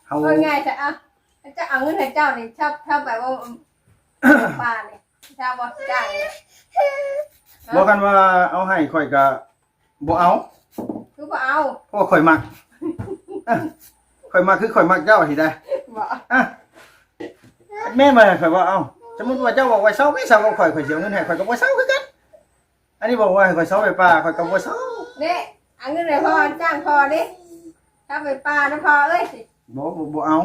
ເຮົາ ເອົາງ່າຍຊະ ເອົາ ເຈົ້າເອົາເງິນໃຫ້ເຈົ້ານີ້ ເຊົ່າ ເຊົ່າໄປບໍ່ ປານີ້ ເຊົ່າບໍ່ ຈ້າງນີ້ ບໍ່ ຄັນວ່າເອົາໃຫ້ຂ້ອຍກະບໍ່ເອົາ. ຄືບໍ່ເອົາ? ເພາະວ່າຂ້ອຍມັກ ເອີ ຂ້ອຍມັກຄືຂ້ອຍມັກເຈົ້າຊີ້ໄດ໋ ບໍ່ ອະ ແມ່ນບໍ່ ຂ້ອຍວ່າ ເອົ້າ ສົມມຸດວ່າເຈົ້າບອກວ່າເຊົ່າ ໄປເຊົ່າກັບຂ້ອຍ ຂ້ອຍຊິເອົາເງິນໃຫ້ ຂ້ອຍກໍບໍ່ເຊົ່າຄືກັນ. ອັນນີ້ບອກວ່າໃຫ້ຂ້ອຍເຊົ່າໄປປ່າ ຂ້ອຍກໍບໍ່ເຊົ່າ. ນີ້ ເອົາເງິນໃຫ້ພໍ່ຈ້າງພໍ່ນີ້ ເຊົ່າໄປປ່ານຳພໍ່ເອີຍ. ບໍ່ ບໍ່ ບໍ່ເອົາ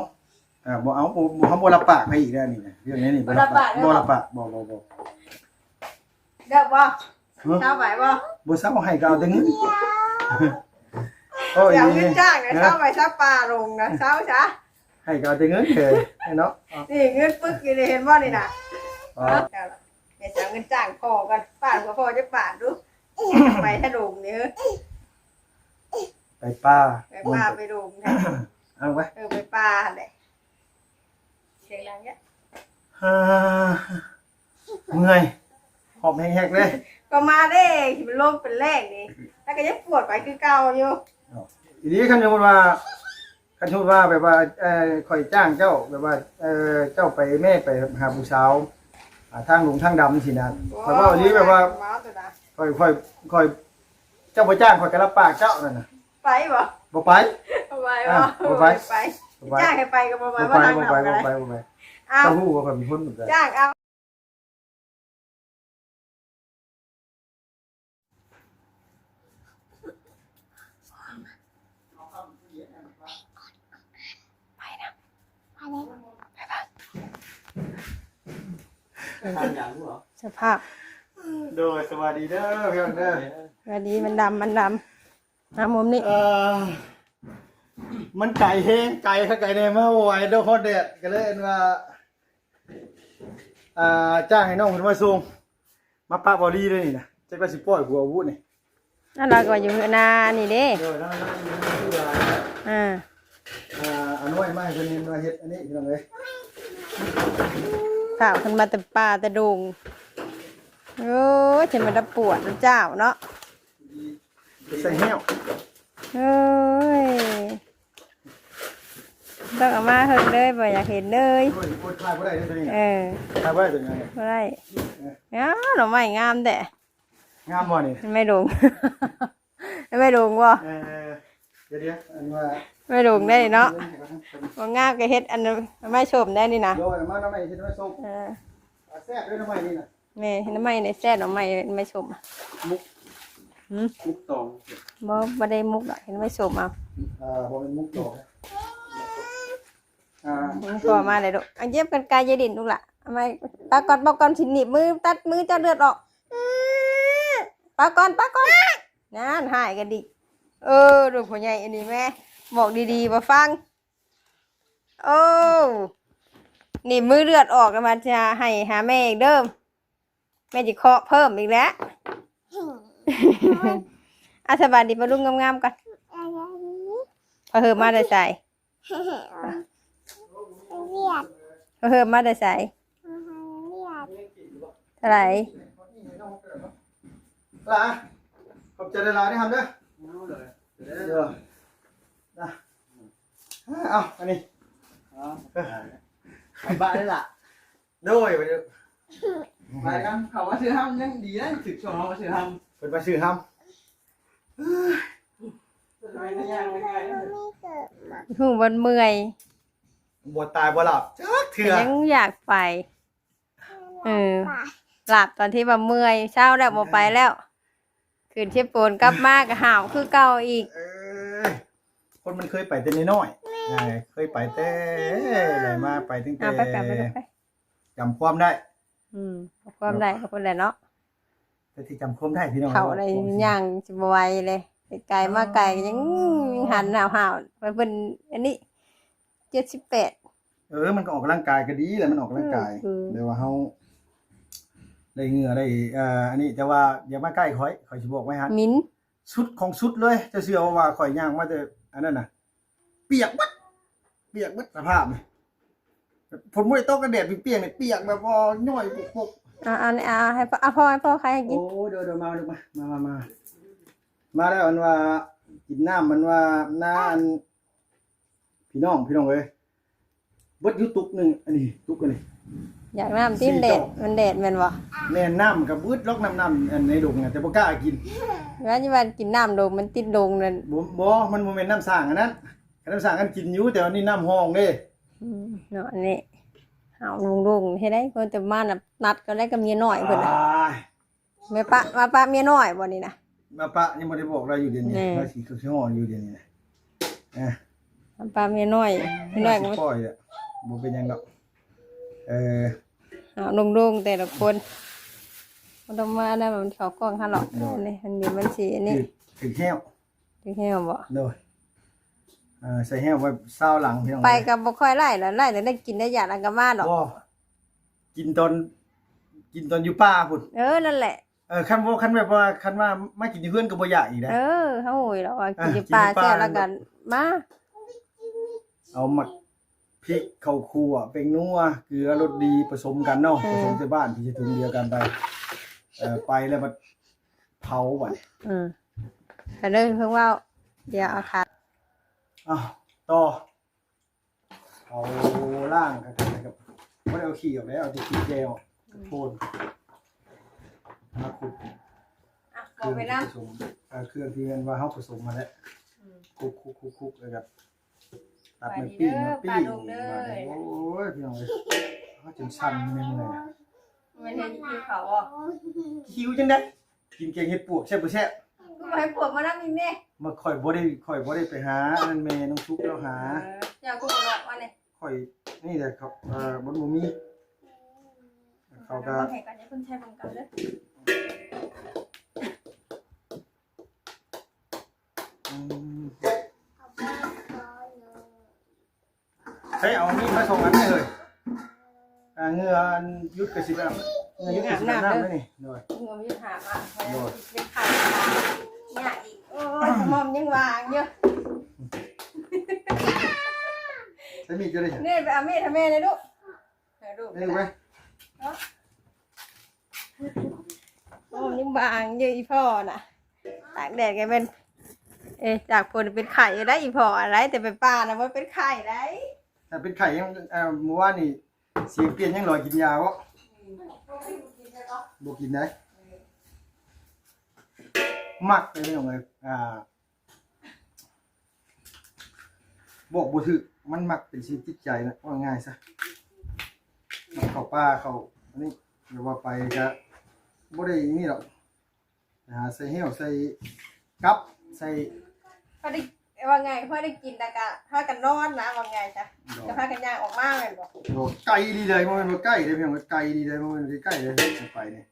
ອ່າ ບໍ່ເອົາ ບໍ່ ບໍ່ ເຮົາບໍ່ຮັບປາກໃຜອີກແລ້ວນີ້ນະ ເລື່ອງນີ້ນີ້ ບໍ່ຮັບປາກ ບໍ່ຮັບປາກ ບໍ່ ບໍ່ ບໍ່ ເລີກບໍ່? ຮະ? ເຊົ່າໄປບໍ່? ບໍ່ເຊົ່າ ໃຫ້ກໍເອົາແຕ່ເງິນ ໂອ້ຍ ຊິເອົາເງິນຈ້າງນະ ເອີ ເຊົ່າໄປ ເຊົ່າປ່າລົງນະ ເຊົ່າຊະ ໃຫ້ກໍເອົາແຕ່ເງິນເດີ ເນາະ. ນີ້ເງິນປຶກຢູ່ນີ້ ເຫັນບໍ່ນີ້ນະ ອໍ ເອີ ແມ່ຊິເອົາເງິນຈ້າງພໍ່ກ່ອນ ປ້າຂໍພໍ່ຈັກບາດດູ ໄປທາດົງນີ້ ໄປປ່າ ໄປປ່າໄປດົງ ເອົາໄປ ເອີ ໄປປ່າຫັ້ນແຫຼະ ສຽງດັງແທ້ ເມື່ອຍ ຫອບແຮກໆເລີຍ ກໍມາເດ້ ຊິເປັນລົມເປັນແລ້ງນີ້ ແລ້ວກໍຍັງປວດໄປຄືເກົ່າຢູ່ ອີ່ຫຼີ ຄັນສົມມຸດວ່າ ຄັນສົມມຸດວ່າແບບວ່າ ເອີ ຂ້ອຍຈ້າງເຈົ້າ ແບບວ່າ ເອີ ເຈົ້າໄປ ແມ່ໄປຫາຜູ້ສາວ ອ່າ ທາງຫຼວງທາງດຳຊີ້ນະ ຂ້ອຍເວົ້າອີ່ຫຼີ ແບບວ່າ ຂ້ອຍ ຂ້ອຍ ຂ້ອຍ ເຈົ້າບໍ່ຈ້າງ ຂ້ອຍກໍຮັບປາກເຈົ້ານັ້ນນະ ໄປບໍ່? ບໍ່ໄປ ບໍ່ໄປ ອ່າ ບໍ່ ບໍ່ໄປ ໄປ ບໍ່ໄປ ຈ້າງໃຫ້ໄປກໍບໍ່ໄປ ບໍ່ໄປ ບໍ່ໄປ ບໍ່ໄປ ບໍ່ໄປ ເຈົ້າຮູ້ວ່າຂ້ອຍເປັນຄົນແບບໃດ ຈ້າງເອົາ ສະພາບ ໂດຍ ສະບາຍດີເດີ ພີ່ນ້ອງເດີ ສະບາຍດີ ມັນດຳ ມັນດຳ ຫາມຸມນີ້ ເອີ ມັນໄກແຮງ ໄກຄັກໄກແນ່ ມາບໍ່ໄຫວ ໂດນຮ້ອນແດດ ກໍເລີຍອັນວ່າ ອ່າ ຈ້າງໃຫ້ນ້ອງເພິ່ນມາສົ່ງ ມາປະເບົາຫຼີເລີຍນີ້ນະ ຈັກວ່າຊິປ່ອຍຫົວວຸນີ້ ອັນລາວກໍວ່າຢູ່ເຮືອນນານີ້ເດ້ ໂດຍ ນາ ນາຢູ່ເຮືອນນາ ອ່າ ອ່າ ເອົາໜ່ວຍມາໃຫ້ເພິ່ນເຮັດ ໜ່ວຍເຮັດອັນນີ້ ພີ່ນ້ອງເອີຍ ຖ້າເພິ່ນມາແຕ່ປ່າແຕ່ດົງ ໂອ້ຍ ຈະມາດັບປວດເຈົ້າເນາະ ໃສ່ແຫ້ວ ເອີຍ ຕ້ອງເອົາມາເຖິງເລີຍ ບໍ່ຢາກເຫັນເລີຍ ໂອ້ຍ ໂອ້ຍ ຖ່າຍບໍ່ໄດ້ເດ້ຕົວນີ້ ເອີ ຖ່າຍບໍ່ໄດ້ຕົວນີ້ ບໍ່ໄດ້ ເອີ ອ້າວ ໜໍ່ໄມ້ງາມແທ້ ງາມບໍ່ນີ້? ໄມ້ດົງ ໄມ້ດົງບໍ່? ເອີ ດຽວໆ ອັນວ່າ ໄມ້ດົງໄດ້ເນາະ ບໍ່ງາມກໍເຮັດອັນໄມ້ສົ້ມໄດ້ນີ້ນະ ໂດຍ ມາໜໍ່ໄມ້ເຮັດໄມ້ສົ້ມ ເອີ ແຊບເດ້ໜໍ່ໄມ້ນີ້ນະ ແມ່ນ ເຮັດໜໍ່ໄມ້ນີ້ແຊບ ໜໍ່ໄມ້ ໄມ້ສົ້ມ ມຸກ ຫື? ມຸກຕອງ ບໍ່ ບໍ່ໄດ້ມຸກດອກ ເຮັດໄມ້ສົ້ມເອົາ ເອີ ບໍ່ແມ່ນມຸກຕອງ ອ່າ ພໍ່ມາແລ້ວລູກ ເອົາ ຢຽບກັນໄກ ຢ່າຫຼິ້ນລູກຫຼ້າ ເອົາໄມ້ ປະກ່ອນ ປະກ່ອນ ຊິໜີບມື ຕັດມືເຈົ້າເລືອດອອກ ປະກ່ອນ ປະກ່ອນ ນັ້ນ ຮ້າຍກັນອີກ ເອີ ລູກພໍ່ໃຫຍ່ອັນນີ້ແມ່ ບອກດີໆບໍ່ຟັງ ໂອ້ ໜີບມືເລືອດອອກແລ້ວ ມາຈະໃຫ້ຫາແມ່ອີກເດີ ແມ່ຈະເຄາະເພີ່ມອີກແລ້ວ ອາ ສະບາຍດີປ້າລຸງງາມໆກ່ອນ ພໍ່ເຮີມມາແຕ່ໃສ? ວຽກ ເຮີມມາແຕ່ໃສ? ວຽກ ເທົ່າໃດ? ຫຼາ ຂອບໃຈຫຼາຍໆເດີ ຄຳເດີ ເດີ ເອົາ ອັນນີ້ ເອົາ ບາດນີ້ລະ ໂດຍ ໄປເດີ ໄປນຳເຂົາວ່າຊື້ຫ້ຳ ຍັງດີນະ ຖືກຊ່ວງເຮົາວ່າຊື້ຫ້ຳ ເພິ່ນວ່າຊື້ຫ້ຳ ຮູ້ວ່າເມື່ອຍ ບໍ່ຕາຍບໍ່ຫຼັບຈັກເທື່ອ ຍັງຢາກໄປ ເອີ ຫຼັບຕອນທີ່ວ່າເມື່ອຍ ເຊົາແລ້ວບໍ່ໄປແລ້ວ ຂຶ້ນເຊໂປນກັບມາກໍຫາວຄືເກົ່າອີກ ເອີ ຄົນມັນເຄີຍໄປແຕ່ນ້ອຍໆ ເຄີຍໄປແຕ່ໃດມາ ໄປຕັ້ງແຕ່ ເອົາໄປ ໄປ ໄປ ໄປ ຈຳຄວາມໄດ້ ອືມ ຈຳຄວາມໄດ້ ຂອບຄຸນແຫຼະເນາະ ແຕ່ທີ່ຈຳຄວາມໄດ້ພີ່ນ້ອງ ເຖົ້າແລ້ວ ໂອ້ຍ ຍ່າງຊິບໍ່ໄຫວເລີຍ ໄກມາໄກກໍຍັງ ອໍ ຍັງຫັນຫາວໆ ໄປເພິ່ນອັນນີ້ ເຈັດສິບແປດ ເອີ ມັນກໍອອກກຳລັງກາຍກໍດີແຫຼະ ມັນອອກກຳລັງກາຍ ເອີ ແບບວ່າເຮົາໄດ້ເຫື່ອໄດ້ ເອີ ອັນນີ້ ແຕ່ວ່າຢ່າມາໃກ້ຂ້ອຍ ຂ້ອຍຊິບອກໄວ້ໃຫ້ ໝິ່ນ ສຸດຂອງສຸດເລີຍ ເຈົ້າເຊື່ອບໍ່ວ່າຂ້ອຍຍ່າງມາແຕ່ອັນນັ້ນນະ ປຽກເບິດ ປຽກເບິດສະພາບນີ້ ຝົນບໍ່ໄດ້ຕົກ ແດດປ່ຽງໆນີ້ ປຽກແບບວ່າຍ້ອຍປົກໆ ອ່າ ອັນນີ້ ອ່າ ໃຫ້ພໍ່ ອ່າ ພໍ່ ໃຫ້ພໍ່ຂາຍໃຫ້ກິນ ໂອ້ຍ ໂດຍໆ ມາລູກ ມາ ມາ ມາ ມາ ມາແລ້ວ ອັນວ່າກິນນ້ຳ ອັນວ່ານາ ອັນ ພີ່ນ້ອງ ພີ່ນ້ອງເອີຍ ເບິດຢູ່ຕຸກໜຶ່ງ ອັນນີ້ຕຸກອັນນີ້ ຢາກນ້ຳຕິ ສີ່ ແດດ ຈອກ ມັນແດດແມ່ນບໍ່? ແມ່ນ ນ້ຳກໍເບິດລອກ ນ້ຳ ນ້ຳອັນໃນດົງນະ ແຕ່ບໍ່ກ້າກິນ ວ່າຢູ່ບ້ານກິນນ້ຳດົງ ມັນຕິດດົງນັ້ນ ບໍ່ ບໍ່ ມັນບໍ່ແມ່ນນ້ຳສ້າງອັນນັ້ນ ຄັນນ້ຳສ້າງອັນກິນຢູ່ ແຕ່ວ່ານີ້ນ້ຳຮ່ອງເດ້ ອືມ ເນາະ ອັນນີ້ເຮົາດົງໆ ເຮັດໄດ້ ກໍແຕ່ມານະ ນັດກໍໄດ້ກັບເມຍນ້ອຍເພິ່ນນະ ອ້າຍ ແມ່ປະ ມາປະເມຍນ້ອຍບໍ່ນີ້ນະ? ມາປະ ຍັງບໍ່ໄດ້ບອກລາວຢູ່ດຽວນີ້ ແມ່ ລາວຊິຄືຊິຮອດຢູ່ດຽວນີ້ນະ ເອີ ມາປະເມຍນ້ອຍ ເມຍນ້ອຍກໍ ຊິປ່ອຍແຫຼະ ບໍ່ເປັນຫຍັງດອກ ເອີ ເອົາໂດ່ງໆ ແຕ່ລະຄົນ ບໍ່ຕ້ອງມານຳ ມັນເຂົ້າກ້ອງຫັ້ນເນາະ ໂດຍ ນີ້ ອັນນີ້ມັນຊິອັນນີ້ ຖືກແຮ້ວ ຖືກແຮ້ວບໍ່? ໂດຍ ເອີ ໃສ່ແຮ້ວໄວ້ຊາວຫຼັງ ພີ່ນ້ອງ ໄປກໍບໍ່ຄ່ອຍໄດ້ລະ ໄດ້ແຕ່ໄດ້ກິນໄດ້ຢາກ ແລ້ວກໍມາດອກ ບໍ່ ກິນຕອນ ກິນຕອນຢູ່ປ່າພຸ້ນ ເອີ ນັ້ນແຫຼະ ເອີ ຄັນບໍ່ ຄັນແບບວ່າ ຄັນວ່າມາກິນຢູ່ເຮືອນກໍບໍ່ຢາກອີກນະ ເອີ ເຮົາໂຫຍແລ້ວວ່າ ເອີ ກິນຢູ່ປ່າ ກິນຢູ່ປ່າແຊບ ແລ້ວກໍມາ ເອົາໝາກພິກ ເຂົ້າຂົ້ວ ແປ້ງນົວ ເກືອ ລົດດີ ປະສົມກັນເນາະ ເອີ ປະສົມໃສ່ບ້ານ ທີ່ຈະຖົງດຽວກັນໄປ ເອີ ໄປແລ້ວບັດເຜົາບັດນີ້ ເອີ ກໍເລີຍເພິ່ງເວົ້າ ດຽວເອົາຂາ ເອົາ ຕໍ່ ເອົາລ້າງກັນ ກັບ ບໍ່ໄດ້ເອົາຂີ້ອອກແລ້ວ ເອົາແຕ່ຂີ້ແກ່ອອກ ໂພນ ມາຄຸກ ອ່ະ ເຄື່ອງທີ່ປະສົມ ເອີ ເຄື່ອງທີ່ແມ່ນວ່າເຮົາປະສົມມາແລ້ວ ອືມ ຄຸກໆໆໆ ແລ້ວກໍຕັດມາປີ້ງ ມາປີ້ງ ບາດນີ້ ໂອ້ຍ ພີ່ນ້ອງເອີຍ ເຮົາຈົນສັ່ນເມືອຍ ແມ່ນເຮັດຫິວເຂົ້າບໍ່? ຫິວຈັ່ງໃດ? ກິນແກງເຫັດປວກແຊບບໍ່ແຊບ? ຄືບໍ່ໃຫ້ປວກມານຳອີກແດ່? ມາ ຂ້ອຍບໍ່ໄດ້ ຂ້ອຍບໍ່ໄດ້ໄປຫາ ອັນນັ້ນແມ່ນ້ອງສຸກລາວຫາ ເອີ ເຈົ້າຄືບໍ່ເລາະມານີ້ ຂ້ອຍນີ້ແຫຼະ ເຂົາ ເອີ ມັນບໍ່ມີ ເຂົາກໍ ໃຫ້ກັນ ຢ່າເພິ່ງໃຊ້ເບິ່ງກັນເດີ ອືມ ເຮີ້ຍ ເອົາມີດມາສອງອັນນີ້ເຮີ້ຍ ອ່າ ເຫື່ອອັນຢຸດກໍຊິແບບ ເຫື່ອຢຸດກໍຊິແບບ ອາບນ້ຳ ນ້ຳເດ້ນີ້ ໂດຍ ເຫື່ອມັນຢຸດຫາບ ໂດຍ ເປັນໄຂ້ ຍາກອີກ ໂອ້ຍ ສະໝອມຍັງຫວ່າງຢູ່ ໃຊ້ມີດຢູ່ເດ້ ນີ້ໄປເອົາມີດໃຫ້ແມ່ແດ່ລູກ ເອີ ລູກ ນີ້ໄປ ເນາະ ສະໝອມຍັງຫວ່າງຢູ່ ອີ່ພໍ່ນະ ຕາກແດດກໍແມ່ນ ເອີ ຕາກຝົນເປັນໄຂ້ຢູ່ໄດ໋ ອີ່ພໍ່ ອັນໃດ ແຕ່ໄປປ່ານະບໍ່ເປັນໄຂ້ໃດ໋ ຖ້າເປັນໄຂ້ຍັງ ເອີ ມື້ວານນີ້ ສຽງປ່ຽນຍັງລອຍກິນຢາບໍ່? ອືມ ບໍ່ກິນໄດ໋ ມັກເດ້ພີ່ນ້ອງເອີຍ ອ່າ ບອກບໍ່ຖືກ ມັນມັກເປັນຊີວິດຈິດໃຈນະ ເວົ້າງ່າຍຊະ ມັກເຂົ້າປ່າເຂົ້າອັນນີ້ ແຕ່ວ່າໄປກະບໍ່ໄດ້ນີ້ດອກ ໄປຫາໃສ່ແຮ້ວ ໃສ່ກັບ ໃສ່ ພໍໄດ້ ເວົ້າງ່າຍ ພໍໄດ້ກິນແລ້ວກະພາກັນນອນນະ ເວົ້າງ່າຍຊະ ໂດຍ ກະພາກັນຍ່າງອອກມາແມ່ນບໍ່? ໂດຍ ໄກດີໃດ໋ ບໍ່ແມ່ນວ່າໃກ້ເດ້ພີ່ນ້ອງ ໄກດີໃດ໋ ບໍ່ແມ່ນໃກ້ໆເດ້ ໄປນີ້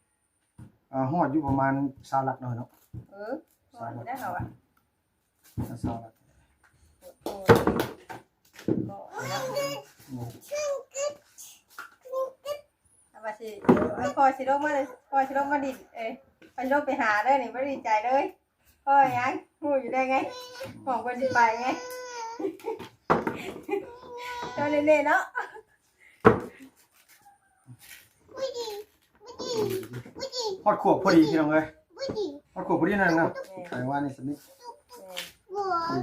ອ່າ ຮອດຢູ່ປະມານຊາວຫຼັກໜ້ອຍເນາະ ເອີ ຊາວຫຼັກ ໄດ້ເຮົາອະ ຊາວຫຼັກ ໂອ້ ໂອ້ ເອົາວ່າຊິ ເອີ ພໍ່ຊິລົງມາ ພໍ່ຊິລົງມາດິນ ເອີ ພໍ່ຊິລົງໄປຫາເດີນີ້ ບໍ່ໄດ້ດີໃຈເລີຍ ພໍ່ຫຍັງ ຮູ້ຢູ່ແລ້ວໄງ ບອກວ່າຊິໄປໄງ ເຈົ້າແນ່ໆເນາະ. ຮອດຂວບພໍດີພີ່ນ້ອງເອີຍ ຮອດຂວບພໍດີນັ້ນນະ ໄປວານນີ້ສະມິດ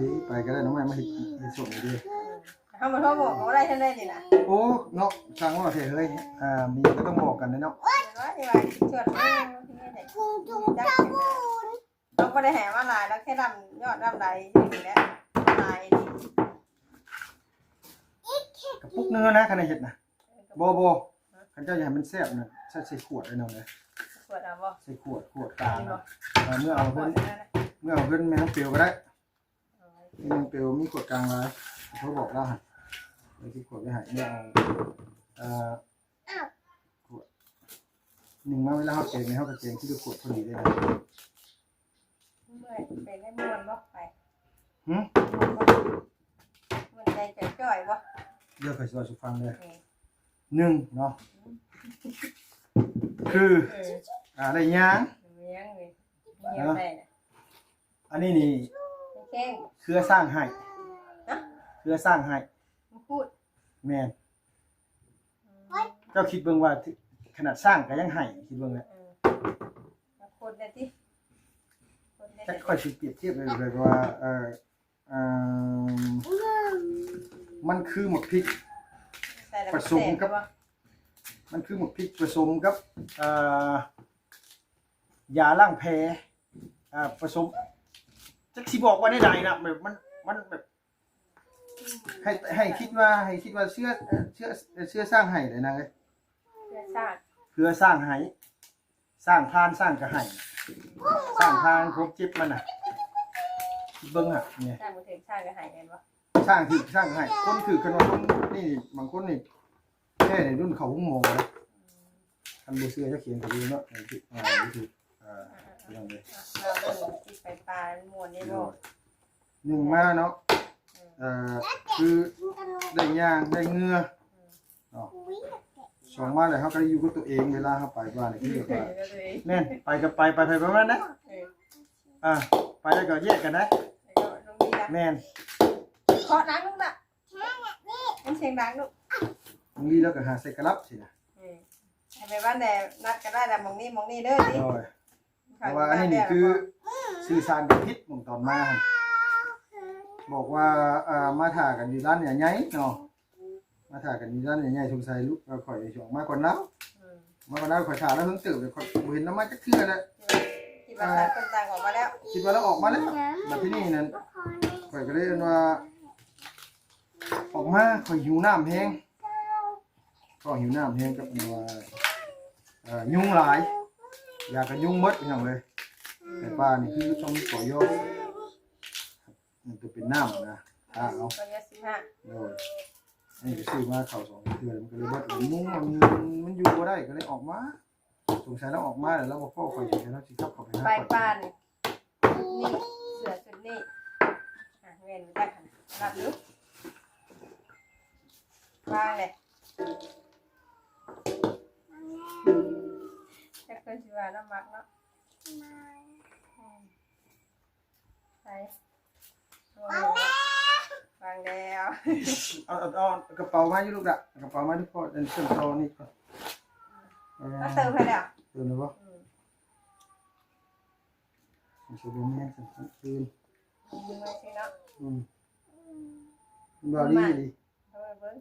ດີໆ ໄປກໍໄດ້ ນ້ອງໄມ້ມາເຮັດ ເຮັດສົມດີ ເຮົາມາໂທບອກກໍໄດ້ທັນໄດ້ນີ້ນະ ໂອ້ ເນາະ ຊ່າງເວົ້າແທ້ເຮີ້ຍ ອ່າ ມີກໍຕ້ອງບອກກັນເດ້ເນາະ ວ່າຊິວ່າຊິຊວນ ເອີ ເຮົາບໍ່ໄດ້ໃຫ້ມາຫຼາຍ ລາວແຄ່ດຳຍອດດຳໃດຢູ່ນີ້ແຫຼະ ຫຼາຍ ກະປຸກໜຶ່ງນະ ຄັນໄດ້ເຮັດນະ ບໍ່ ບໍ່ ຄັນເຈົ້າຢາກໃຫ້ມັນແຊບນະ ໃສ່ ໃສ່ຂວດໄດ້ນ້ອງເອີຍ ຂວດເອົາບໍ່ ໃສ່ຂວດ ຂວດກາງນະ ເອີ ເມື່ອເອົາເພິ່ນ ເມື່ອເອົາເພິ່ນແມ່ນ້ອງເປວກໍໄດ້ ແມ່ນ້ອງເປວມີຂວດກາງຫຼາຍ ໂທບອກລາວຫັ້ນ ເອົາຂວດໄວ້ໃຫ້ ເມື່ອເອົາ ເອີ ຂວດໜຶ່ງມາ ເວລາເຮົາແກງນີ້ ເຮົາກໍແກງທີລະຂວດພໍດີເດ້ນະ. ເມື່ອຍໄປໄດ້ມ່ວນບໍ່ໄປ? ຫື? ມ່ວນບໍ່? ມ່ວນໃຈຈ່ອຍໆບໍ່? ດຽວຂ້ອຍຊິເວົ້າສູ່ຟັງເດີ. ເອີ ໜຶ່ງເນາະ ອືມ ຄື ເອີ ອ່າ ໄດ້ຍ່າງ ຍ່າງເລີຍ ຍ່າງໄດ້ນະ. ອັນນີ້ນີ້ ແຂ້ງ ເຄືອຊ້າງໄຫ້ ຮະ? ເຄືອຊ້າງໄຫ້ ມັງຄຸດ ແມ່ນ. ອືມ ເຈົ້າຄິດເບິ່ງວ່າ ຂະໜາດຊ້າງກໍຍັງໄຫ້ ຄິດເບິ່ງແຫຼະ. ເອີ ແລ້ວຄົນແດ່ຕິ ຄົນແດ່ ຈັກຂ້ອຍຊິປຽບທຽບແບບວ່າ ເອີ ເອີ ອືມ ມັນຄືໝາກພິກ ໃສ່ແລ້ວ ປະສົມກັບ ມັນແຊບບໍ່? ມັນຄືໝາກພິກປະສົມກັບ ອ່າ ຢາລ້າງແຜ ອ່າ ປະສົມ ຈັກຊິບອກວ່າແນວໃດນະ ແບບມັນ ມັນແບບ ໃຫ້ ໃຫ້ຄິດວ່າ ໃຫ້ຄິດວ່າເຊື້ອ ເຊື້ອ ເຊື້ອຊ້າງໄຫ້ເລີຍນາງເອີຍ ເຊື້ອຊ້າງ ເພື່ອຊ້າງໄຫ້ ຊ້າງຜ່ານ ຊ້າງກະໄຫ້ ຊ້າງຜ່ານຄວາມເຈັບມັນນະ ຄິດເບິ່ງຫະ ນີ້ ຊ້າງບໍ່ຖືກ ຊ້າງກະໄຫ້ແມ່ນບໍ່? ຊ້າງຖືກ ຊ້າງກະໄຫ້ ຄົນຖືກ ຄັນວ່າຄົນນີ້ ບາງຄົນນີ້ ແທ້ນີ້ລຸ້ນເຂົ້າໂຮງໝໍເດ້ ອືມ ຄັນບໍ່ເຊື່ອຈະຂຽນກະດີເນາະ ໃນ ອ່າ ຢູທູບ ອ່າ ເອີ ພີ່ນ້ອງເອີຍ ອ່າ ເຮົາເບິ່ງຄລິບໄປປ່າ ມັນມ່ວນເດ້ບໍ່? ໂດຍ ໜຶ່ງມາເນາະ ເອີ ເອີ ຄືໄດ້ຍ່າງ ໄດ້ເຫື່ອ ອືມ ເນາະ ສອງມາແລ້ວເຮົາກະໄດ້ຢູ່ກັບຕົວເອງ ເວລາເຮົາໄປບ້ານນີ້ ຄືວ່າ ຢູ່ກັບຕົວເອງ ແມ່ນ ໄປກະໄປ ໄປ ໄປປະມານນັ້ນ ເອີ ອ່າ ໄປແລ້ວກະແຍກກັນໄດ໋ ແມ່ນ ເຄາະໜັງລູກນະ ມັນສຽງດັງລູກ ບາງທີລາວກະຫາໃສ່ກະລັບຊີ້ນະ ເອີ ໃຫ້ແມ່ບ້ານແດ່ ນັດກັນໄດ້ລະ ໝ່ອງນີ້ ໝ່ອງນີ້ເດີ ໂດຍ ເພາະວ່າອັນນີ້ນີ້ຄືສື່ສານກັນຜິດ ໝ່ອງຕອນມາຫັ້ນ ບອກວ່າ ອ່າ ມາຖ້າກັນຢູ່ຮ້ານໃຫຍ່ໆເນາະ ມາຖ້າກັນຢູ່ຮ້ານໃຫຍ່ໆ ສົງໄສລູກ ຂ້ອຍຊິອອກມາກ່ອນລາວ ອືມ ມາກ່ອນລາວ ຂ້ອຍຖ້າລາວເຖິງເຕີບ ຂ້ອຍບໍ່ເຫັນລາວມາຈັກເທື່ອແລ້ວ ຄິດວ່າຕ່າງຄົນຕ່າງອອກມາແລ້ວ ຄິດວ່າລາວອອກມາແລ້ວ ບາດທີນີ້ນັ້ນ ຂ້ອຍກະເລີຍອັນວ່າ ອອກມາ ຂ້ອຍຫິວນ້ຳແຮງ ຂ້ອຍຫິວນ້ຳແຮງກັບອັນວ່າ ເອີ ຍຸງຫຼາຍ ຢາກັນຍຸງໝົດ ພີ່ນ້ອງເອີຍ ອືມ ໃນປ່ານີ້ຄືຕ້ອງມີກອຢໍ ມັນກະເປັນນ້ຳນະ ຖ້າເອົາ ໂດຍ ອັນນີ້ກະຊື້ມາເຂົ້າສອງເທື່ອ ມັນກະເລີຍໝົດ ມັນຍຸງ ມັນ ມັນຢູ່ບໍ່ໄດ້ ກະເລີຍອອກມາ ສົງໄສລາວອອກມາແລ້ວ ລາວບໍ່ພໍ້ຂ້ອຍ ສົງໄສລາວຊິກັບເຂົ້າໄປຫາຂ້ອຍ ໄປປ່ານີ້ ນີ້ ເສື້ອຊຸດນີ້ ອ່ະ ແມ່ນຢູ່ໃຕ້ຫັ້ນ ລັບຢູ່ ວາງແຫຼະ ຈັກເພິ່ນຊິວ່າເນາະ ມັກເນາະ ອືມ ໃສ່ ວາງແລ້ວ ວາງແລ້ວ ເອົາ ເອົາ ເອົາກະເປົາມາຢູ່ລູກລະ ເອົາກະເປົາມາຢູ່ ພໍ່ ອັນເຄື່ອງຕໍ່ນີ້ກ່ອນ ເອີ ມາເຕີມໃຫ້ແລ້ວ ເຕີມແລ້ວບໍ່? ອືມ ມັນຊິບໍ່ແມ່ນຊັ້ນ ອື່ນ ອືມ ມັນບໍ່ດີ ເອົາໄວ້ເບິ່ງ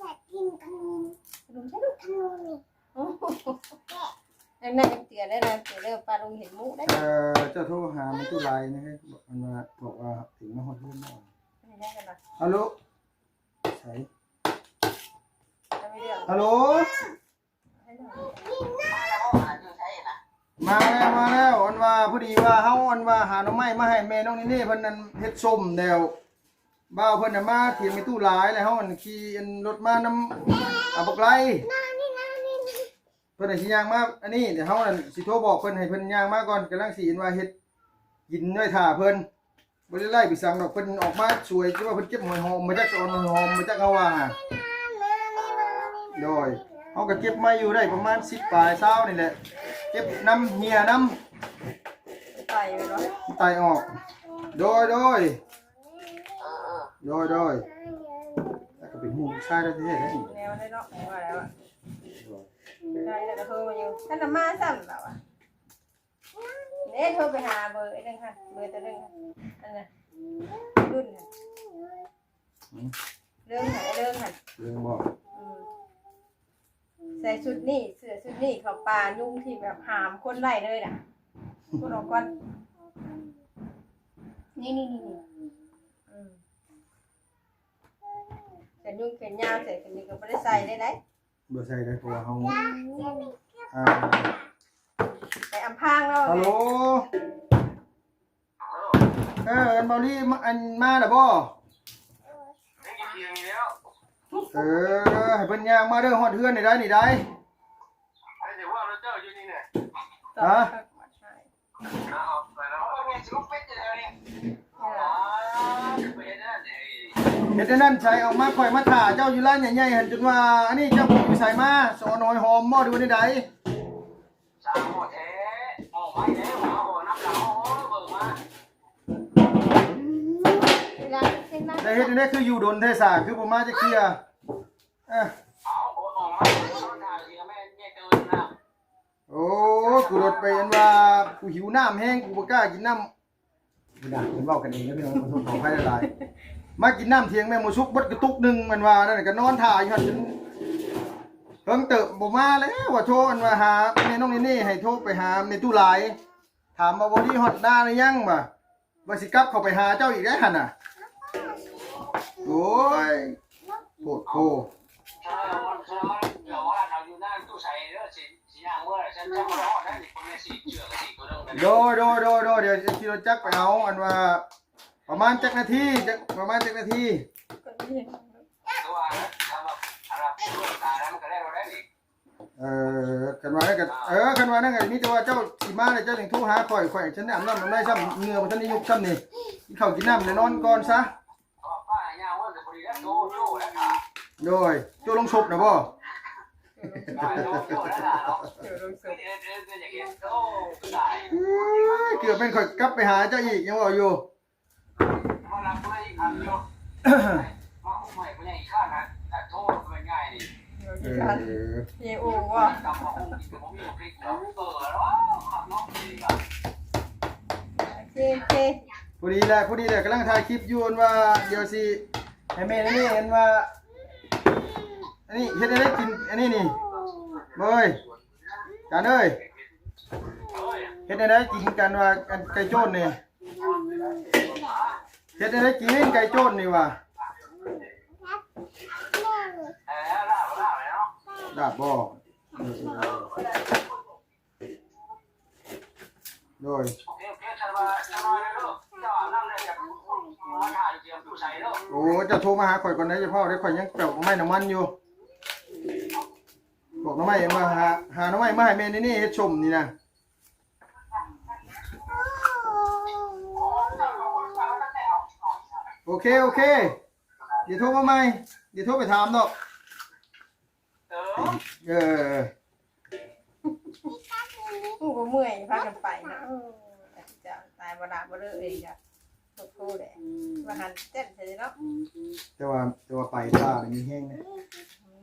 ຢາກກິນຂະໜົມ ຂະໜົມໃສລູກ ຂະໜົມນີ້ ໂອ້ໂຫ ແນວນັ້ນຍັງເຕືອນໄດ້ນະ ເຕືອນເດີ ປ້າລຸງເຫັນໝູໄດ໋ ເອີ ເຈົ້າໂທຫາແມ່ຕູ້ຫຼາຍນະ ບອກ ອັນວ່າ ບອກວ່າເຖິງມາຮອດເຮືອນແລ້ວ ເຮັດຫຍັງກັນລະ ຮາໂຫຼ ໃສ ເອົາມີເລື່ອງ ຮາໂຫຼ ມາແລ້ວ ມາແລ້ວ ອັນວ່າ ພໍດີວ່າເຮົາ ອັນວ່າ ຫາໜໍ່ໄມ້ມາໃຫ້ແມ່ນ້ອງນີ່ໆ ເພິ່ນນັ້ນເຮັດສົ້ມແລ້ວ ບ່າວເພິ່ນນະມາຖຽງແມ່ຕູ້ຫຼາຍ ແລ້ວເຮົາອັນຂີ່ອັນລົດມານຳ ອາ ບັກໄລ ເພິ່ນນະຊິຍ່າງມາອັນນີ້ ດຽວເຮົານັ້ນຊິໂທບອກເພິ່ນ ໃຫ້ເພິ່ນຍ່າງມາກ່ອນ ກຳລັງຊິອັນວ່າເຮັດກິນໄວ້ຖ້າເພິ່ນ ບໍ່ໄດ້ໄລ່ໄປສັງດອກ ເພິ່ນອອກມາສວຍ ຄືວ່າເພິ່ນເກັບຫອຍຫອມມາຈາກສະອອນ ຫອຍຫອມມາຈາກເຮົາວ່າ ໂດຍ ເຮົາກະເກັບມາຢູ່ໄດ້ປະມານສິບປາຍ ຊາວນີ້ແຫຼະ ເກັບນຳເຫື່ອນຳ ໄຕແມ່ນບໍ່? ໄຕອອກ ໂດຍ ໂດຍ ໂດຍ ໂດຍ ແລ້ວກະເປັນຫ່ວງລູກຊາຍແທ້ໆ ແນວໃດເນາະ ວ່າແລ້ວອະ ໂດຍ ໄດ້ແລ້ວກະໂທມາຢູ່ ທ່ານນະມາຊ້ຳລາວອະ ເດ້ ໂທໄປຫາເບີອີກໜຶ່ງຫັ້ນ ເບີໂຕໜຶ່ງຫັ້ນ ອັນນະ ລຸ້ນຫັ້ນ ຫືມ ເລື່ອງຫັ້ນ ເລື່ອງຫັ້ນ ເລື່ອງບໍ່? ອືມ ໃສ່ຊຸດນີ້ ເສື້ອຊຸດນີ້ ເຂົ້າປ່າຍຸງທີ່ແບບຫາມຄົນໄດ້ເລີຍນະ ຄົນອອກກ່ອນ ນີ້ໆໆ ອືມ ແຂນຍົງແຂນຍາວ ໃສ່ແຂນນີ້ກະບໍ່ໄດ້ໃສ່ໄດ້ໃດ ບໍ່ໃສ່ໄດ້ ເພາະວ່າເຮົາ ອ່າ ໄປອຳພາງລາວ ຮາໂຫຼ ເອີ ອັນເບົາລີ ມາ ອັນ ມາແລ້ວບໍ່? ເອີ ໃຫ້ເພິ່ນຍ່າງມາເດີ ຮອດເຮືອນນີ້ໄດ໋ ນີ້ໄດ໋ ຮະ? ເຮັດແນວນັ້ນໃສ ອອກມາ ຂ້ອຍມາຖ້າເຈົ້າຢູ່ຮ້ານໃຫຍ່ໆຫັ້ນ ຈົນວ່າ ອັນນີ້ເຈົ້າໄປຢູ່ໃສມາ ສະອອນຫອຍຫອມບໍ່ ຫຼືວ່າແນວໃດ? ໄດ້ເຮັດແນວໃດ ຄືຢູ່ດົນແທ້ສາ ຄືບໍ່ມາຈັກເທື່ອ? ໂອ້ ກູລົດໄປອັນວ່າ ກູຫິວນ້ຳແຮງ ກູບໍ່ກ້າກິນນ້ຳ ນະ ເພິ່ນເວົ້າກັນເອງເດີພີ່ນ້ອງ ຂໍໂທດຂໍອະໄພຫຼາຍໆ. ມາກິນນ້ຳຖຽງແມ່ໝູສຸກເບິດກະຕຸກໜຶ່ງ ແມ່ນວ່ານັ້ນ ກະນອນຖ້າຢູ່ຫັ້ນຈົນເຖິງເຕີບ ບໍ່ມາແລ້ວວ່າ ໂທອັນວ່າຫາແມ່ນ້ອງເນເນ່ ໃຫ້ໂທໄປຫາແມ່ຕູ້ຫຼາຍ ຖາມວ່າບໍ່ດີຮອດນາຫຼືຍັງວ່າ ວ່າຊິກັບເຂົ້າໄປຫາເຈົ້າອີກໄດ໋ຫັ້ນນະ. ໂອ້ຍ ໂພດໂພ. ໂດຍ ໂດຍ ໂດຍ ໂດຍ ດຽວຊິຂີ່ລົດຈັກໄປເອົາ ອັນວ່າປະມານຈັກນາທີ ຈັກ ປະມານຈັກນາທີ? ເອີ ຄັນວ່ານັ້ນກະ ເອີ ຄັນວ່ານັ້ນກະ ມີແຕ່ວ່າເຈົ້າຊິມາແລ້ວ ເຈົ້າຈັ່ງໂທຫາຂ້ອຍ ຂ້ອຍຈັ່ງໄດ້ອາບນ້ຳອາບໃນຊ້ຳ ເຫື່ອບໍ່ທັນໄດ້ຍຸບຊ້ຳນີ້ ກິນເຂົ້າກິນນ້ຳແລ້ວນອນກ່ອນຊະ. ໂດຍ ໂຈ້ລົງສົບນະບໍ່? ເອີຍ ເກືອບແມ່ນຂ້ອຍກັບໄປຫາເຈົ້າອີກ ຍັງເວົ້າຢູ່. ເອີ ເອີ ໂອເຄ ໂອເຄ ພໍດີແຫຼະ ພໍດີແຫຼະ ກຳລັງຖ່າຍຄລິບຢູ່ ອັນວ່າ ດຽວຊິໃຫ້ແມ່ນີ້ ອັນວ່າ ອັນນີ້ເຮັດແນວໃດກິນ ອັນນີ້ນີ້ ເອີຍ ຈານເອີຍ ເຮັດແນວໃດກິນກັນວ່າ ອັນໄກ່ໂຈນນີ້ ເຮັດແນວໃດກິນໄກ່ໂຈນນີ້ຫວາ? ລາບບໍ່? ເອີ ເອີ ເອີ ໂດຍ ໂອ້ ເຈົ້າໂທມາຫາຂ້ອຍກ່ອນເດີ ຢ່າເວົ້າເດີ ຂ້ອຍຍັງປອກໜໍ່ໄມ້ນ້ຳມັນຢູ່ ປອກໜໍ່ໄມ້ມາຫາ ຫາໜໍ່ໄມ້ມາໃຫ້ແມ່ນີ້ ເຮັດສົ້ມນີ້ນະ. ໂອເຄ ໂອເຄ ດຽວໂທມາໃໝ່ ດຽວໂທໄປຖາມດອກ. ເອີ ເອີ ຮູ້ບໍ່ເມື່ອຍ ພາກັນໄປເນາະ. ເອີ ເຈົ້າຕາຍບໍ່ລາບໍ່ເລີກເອງກະໂພດໂພແຫຼະ ວ່າຫັ້ນເຕັ້ນໃສ່ເນາະ. ແຕ່ວ່າ ແຕ່ວ່າໄປປ່ານີ້ມີແຮງນະ.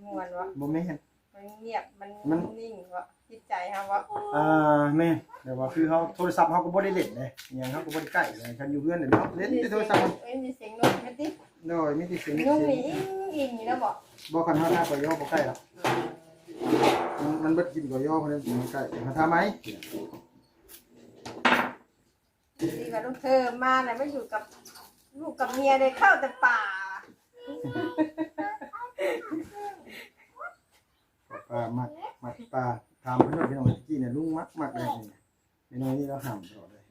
ມ່ວນບໍ່? ບໍ່ແມ່ນ ມັນງຽບ ມັນ ມັນ ມັນນິ່ງເບາະ ຈິດໃຈເຮົາເບາະ. ອ່າ ແມ່ນ ແບບວ່າຄືເຮົາ ໂທລະສັບເຮົາກໍບໍ່ໄດ້ເຫຼັ້ນເດ້ ອີຫຍັງເຮົາກໍບໍ່ໄດ້ໃກ້ເລີຍ ຄັນຢູ່ເຮືອນເນາະ ເຫຼັ້ນແຕ່ໂທລະສັບ. ເອີ ມີສຽງນົກແມ່ນຕິ? ໂດຍ ມີແຕ່ສຽງນົກ ນົກນີ້ອິງໆຢູ່ນະເບາະ. ບໍ່ ຄັນເຮົາຖ້າກໍຍໍບໍ່ໃກ້ດອກ ມັນ ມັນເບິດກິນກໍຍໍບໍ່ໄກ້ ເຮົາຖ້າໃໝ່. ທີ່ວ່າລູກເທີມາແລ້ວມາຢູ່ກັບລູກກັບເມຍ ໄດ້ເຂົ້າແຕ່ປ່າ ປາມັກ ມັກປາ. ຖາມເພິ່ນວ່າ ພີ່ນ້ອງ ຕະກີ້ນີ້ລຸງມັກ ມັກແບບນີ້ ແມ່ນ້ອຍນີ້ລາວຫ້າມຕະຫຼອດເລີຍ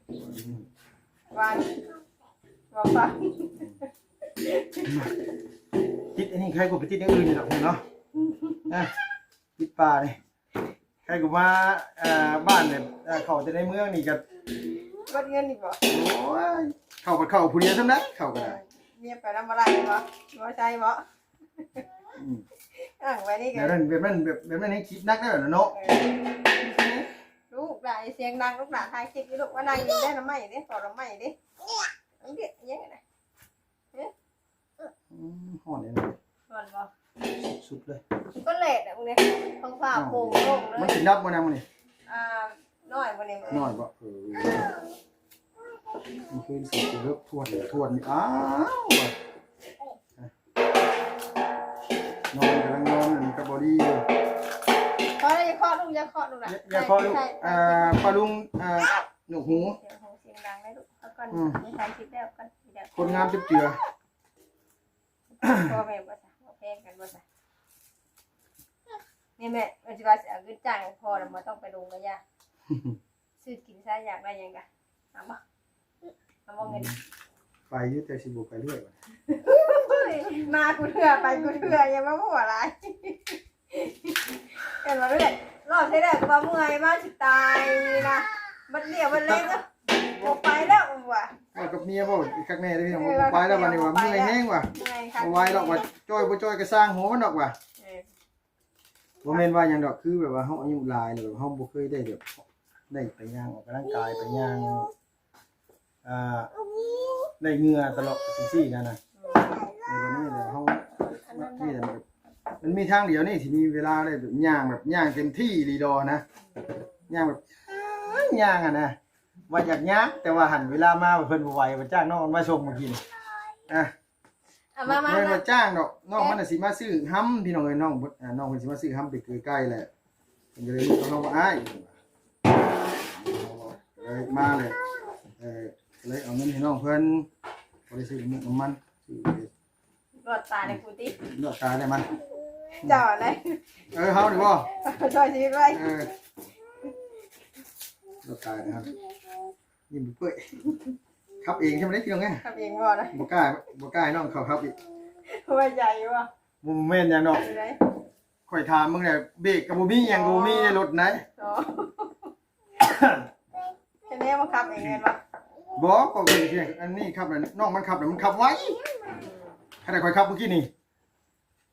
ວ່າ ວ່າປາ ຕິດອັນນີ້ໃຄກວ່າໄປຕິດຢ່າງອື່ນນີ້ດອກເນາະ ຕິດປານີ້. ໃຜກໍມາ ເອີ ບ້ານນີ້ ເອີ ເຂົ້າແຕ່ໃນເມືອງນີ້ກໍເບິດເງິນອີກບໍ່? ໂອ້ຍ ເຂົ້າກໍເຂົ້າຜູ້ດຽວສ່ຳໃດ ເຂົ້າກໍໄດ້ ເມຍໄປນຳບໍ່ໄດ້ບໍ່? ບໍ່ໃຊ່ບໍ່? ອືມ ອ້າງໄວ້ນີ້ກໍ ແບບນັ້ນ ແບບນັ້ນ ແບບ ແບບນັ້ນໃຫ້ຄິດໜັກໄດ້ແລ້ວເນາະ. ເອີ ລູກຫຼານສຽງດັງ ລູກຫຼານຖ່າຍຄລິບຢູ່ ລູກວ່ານັ່ງຢູ່ເດ້ ໜໍ່ໄມ້ເດ້ ປອກໜໍ່ໄມ້ເດ້ ອັນເດ ຫຍັງນະ. ອືມ ຮ້ອນເດເນາະ ຮ້ອນບໍ່? ສຸດໆເລີຍ ກໍແລດອະ ມື້ນີ້ທ້ອງຟ້າໂປ່ງໂລ່ງເລີຍ. ມັນຊິດັບບໍ່ນະມື້ນີ້? ອ່າ ນ້ອຍບໍ່ນີ້? ນ້ອຍບໍ່? ເອີ ມື້ຄືນຊິເລີກທວນ ທວນ ອ້າວ ນອນ ກຳລັງນອນ ອັນນີ້ກໍບໍ່ດີຢູ່. ພໍແລ້ວ ຢ່າເຄາະລູກ ຢ່າເຄາະລູກຫຼານ ຢ່າ ຢ່າເຄາະລູກ ຖ່າຍ ອ່າ ປ້າລຸງ ອ່າ ໜວກຫູ ສຽງຫູສຽງດັງໄດ໋ລູກ. ເອົາກ່ອນ ອືມ ໄປຖ່າຍຄລິບແລ້ວກ່ອນ ຄົນງາມຈັບເຈືອ. ພໍ່ແມ່ບໍ່ຊະ ບໍ່ແພງກັນບໍ່ຊະ? ນີ້ແມ່ ມັນຊິວ່າຊິເອົາເງິນຈ້າງພໍ່ນະ ບໍ່ຕ້ອງໄປລົງກະຢ່າ ຊື້ກິນຊະ ຢາກໄດ້ຫຍັງກະ ເອົາບໍ່? ເອົາບໍ່ເງິນ? ໄປຢູ່ ແຕ່ຊິບໍ່ໄປເລື້ອຍ ມາກູເທື່ອ ໄປກູເທື່ອ ຢ່າມາຫົວຫຼາຍ. ເຫັນບໍ່ເອື້ອຍ ລອບເທື່ອແລກກໍວ່າເມື່ອຍມາຊິຕາຍນີ້ນະ ບັດຫຼຽວບັດແລງກໍບໍ່ໄປແລ້ວວ່າ. ເວົ້າກັບເມຍເວົ້າຄັກແນ່ເດ້ພີ່ນ້ອງ ເອີ ບໍ່ໄປແລ້ວບັດນີ້ວ່າ ເມື່ອຍແຮງວ່າ ເມື່ອຍຄັກ ບໍ່ໄຫວດອກວ່າ ຈ່ອຍບໍ່ຈ່ອຍກໍຊ່າງຫົວມັນດອກວ່າ. ເອີ ບໍ່ແມ່ນວ່າຫຍັງດອກ ຄືແບບວ່າເຮົາອາຍຸຫຼາຍແລ້ວ ເຮົາບໍ່ເຄີຍໄດ້ແບບ ໄດ້ໄປຍ່າງອອກກຳລັງກາຍ ໄປຍ່າງ ອ່າ ໄດ້ເຫື່ອຕະຫຼອດຈັ່ງຊີ້ນະນະ. ໃນບັດນີ້ແຫຼະເຮົາ ອັນນີ້ແຫຼະ ມັນມີທາງດຽວນີ້ທີ່ມີເວລາໄດ້ແບບຍ່າງ ແບບຍ່າງເຕັມທີ່ອີ່ຫຼີດອນະ ຍ່າງແບບ ຍ່າງຫັ້ນນະ. ວ່າຢາກຍ່າງ ແຕ່ວ່າຫັ້ນເວລາມາເພິ່ນບໍ່ໄຫວ ວ່າຈ້າງນ້ອງມັນມາສົ່ງມື້ກີ້ນີ້. ອ່ະ ເອົາມາ ມາ ແມ່ນວ່າ ມາ ຈ້າງດອກ ນ້ອງມັນ ແມ່ນ ນະຊິມາຊື້ຫຳ ພີ່ນ້ອງເອີຍ ນ້ອງ ອ່າ ນ້ອງເພິ່ນຊິມາຊື້ຫຳໄປເກີໄກ່ແຫຼະ ເພິ່ນກໍເລີຍເອົາເຮົາວ່າອ້າຍ ເລີຍມາແຫຼະ ເອີ ເລີຍເອົາເງິນໃຫ້ນ້ອງເພິ່ນ ບໍ່ໄດ້ຊື້ນ້ຳມັນ ຊື້ ລອດຕາຍແລ້ວກູຕິ ລອດຕາຍແລ້ວມັນ ເຈົ້າໄດ ເອີ ເຮົານີ້ບໍ່ ຊ່ອຍຊີວິດໄວ້ ເອີ ລອດຕາຍແລ້ວ ຍິ້ມເປີ້ຍ ຂັບເອງໃຊ່ໄໝພີ່ນ້ອງເອີຍ ຂັບເອງບໍ່ນະ ບໍ່ກ້າ ບໍ່ກ້າໃຫ້ນ້ອງເຂົາຂັບອີກ ໄວ້ໃຈບໍ່ ບໍ່ແມ່ນຫຍັງດອກ ຂ້ອຍຖາມມຶງແຫຼະ ເບຣກກໍບໍ່ມີ ຫຍັງກໍບໍ່ມີໃນລົດນະ ອໍ ແຄ່ນີ້ບໍ່ຂັບເອງແມ່ນບໍ່ ບໍ່ ກໍຄືອັນນີ້ຂັບ ນ້ອງມັນຂັບ ມັນຂັບໄວ ຂະໜາດຂ້ອຍຂັບມື້ກີ້ນີ້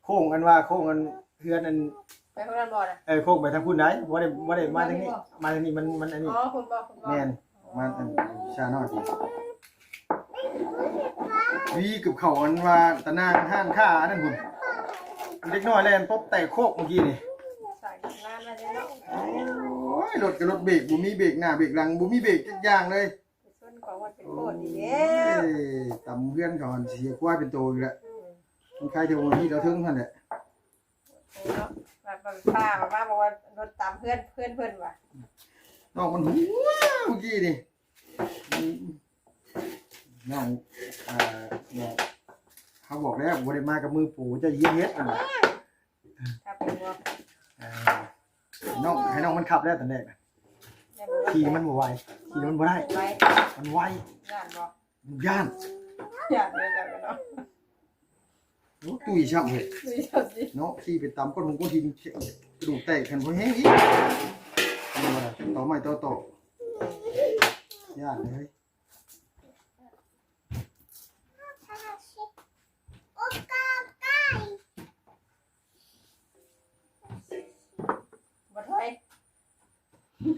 ໂຄ້ງອັນວ່າໂຄ້ງອັນເຮືອນອັນ ໄປພຸ້ນບໍ່ນະ ເອີ ໂຄ້ງໄປທາງພຸ້ນໄດ໋ ບໍ່ໄດ້ ບໍ່ໄດ້ມາທາງນີ້ ມາທາງນີ້ມັນ ມັນອັນນີ້ ອໍ ພຸ້ນບໍ່ ພຸ້ນບໍ່ ແມ່ນ ມາອັນຊານ້ອຍພຸ້ນ ວີກັບເຂົາອັນວ່າຕະນາງຮ້ານຄ້າອັນນັ້ນພຸ້ນ ເດັກນ້ອຍແລ່ນຕົບແຕກໂຄກມື້ກີ້ນີ້ ສ້າງຕຳນານໄວ້ເດ້ເນາະ ໂອ້ຍ ລົດກໍລົດເບຣກ ບໍ່ມີເບຣກໜ້າເບຣກຫຼັງ ບໍ່ມີເບຣກຈັກຢ່າງເລີຍ ໄປຊົນຂອງມັນເປັນໂຄດນີ້ເດ້ ໂອ້ຍ ຕຳເຮືອນເຂົາຫັ້ນເສຍຄວາຍເປັນໂຕຢູ່ແລ້ວ ອືມ ມັນຂາຍແຖວຫົວຫີນເອົາເທິງຫັ້ນແຫຼະ ເນາະ ວ່າປ້າວ່າມາບອກວ່າລົດຕຳເຮືອນ ເຮືອນເພິ່ນວ່າ ນ້ອງມັນຫົວມື້ກີ້ນີ້ ນ້ອງ ເອີ ນ້ອງ ເຮົາບອກແລ້ວ ບໍ່ໄດ້ມາກັບມືໂປ ເຈົ້າຢຽກເຮັດ ຄັບເປັນບໍ່ ເອີ ນ້ອງ ໃຫ້ນ້ອງມັນຂັບແລ້ວຕອນແລກນະ ຂີ່ມັນບໍ່ໄຫວ ຂີ່ມັນບໍ່ໄດ້ ໄວ ມັນໄວ ຢ້ານບໍ່ ຢ້ານ ຢ້ານເດີເຈົ້າກໍເນາະ ໂອ້ ຕຸ້ຍຊ້ຳເຮີ້ຍ ຕຸ້ຍຊ້ຳຕິ ເນາະ ຂີ່ໄປຕຳກ້ອນຫີນ ກ້ອນຫີນ ກະດູກແຕກຫັ້ນບໍ່ແຮງອີກ ເຫັນບໍ່ລະ ຕໍ່ໄມ້ຕໍ່ຕອກ ຢ້ານເລີຍ ບໍ່ຖອຍ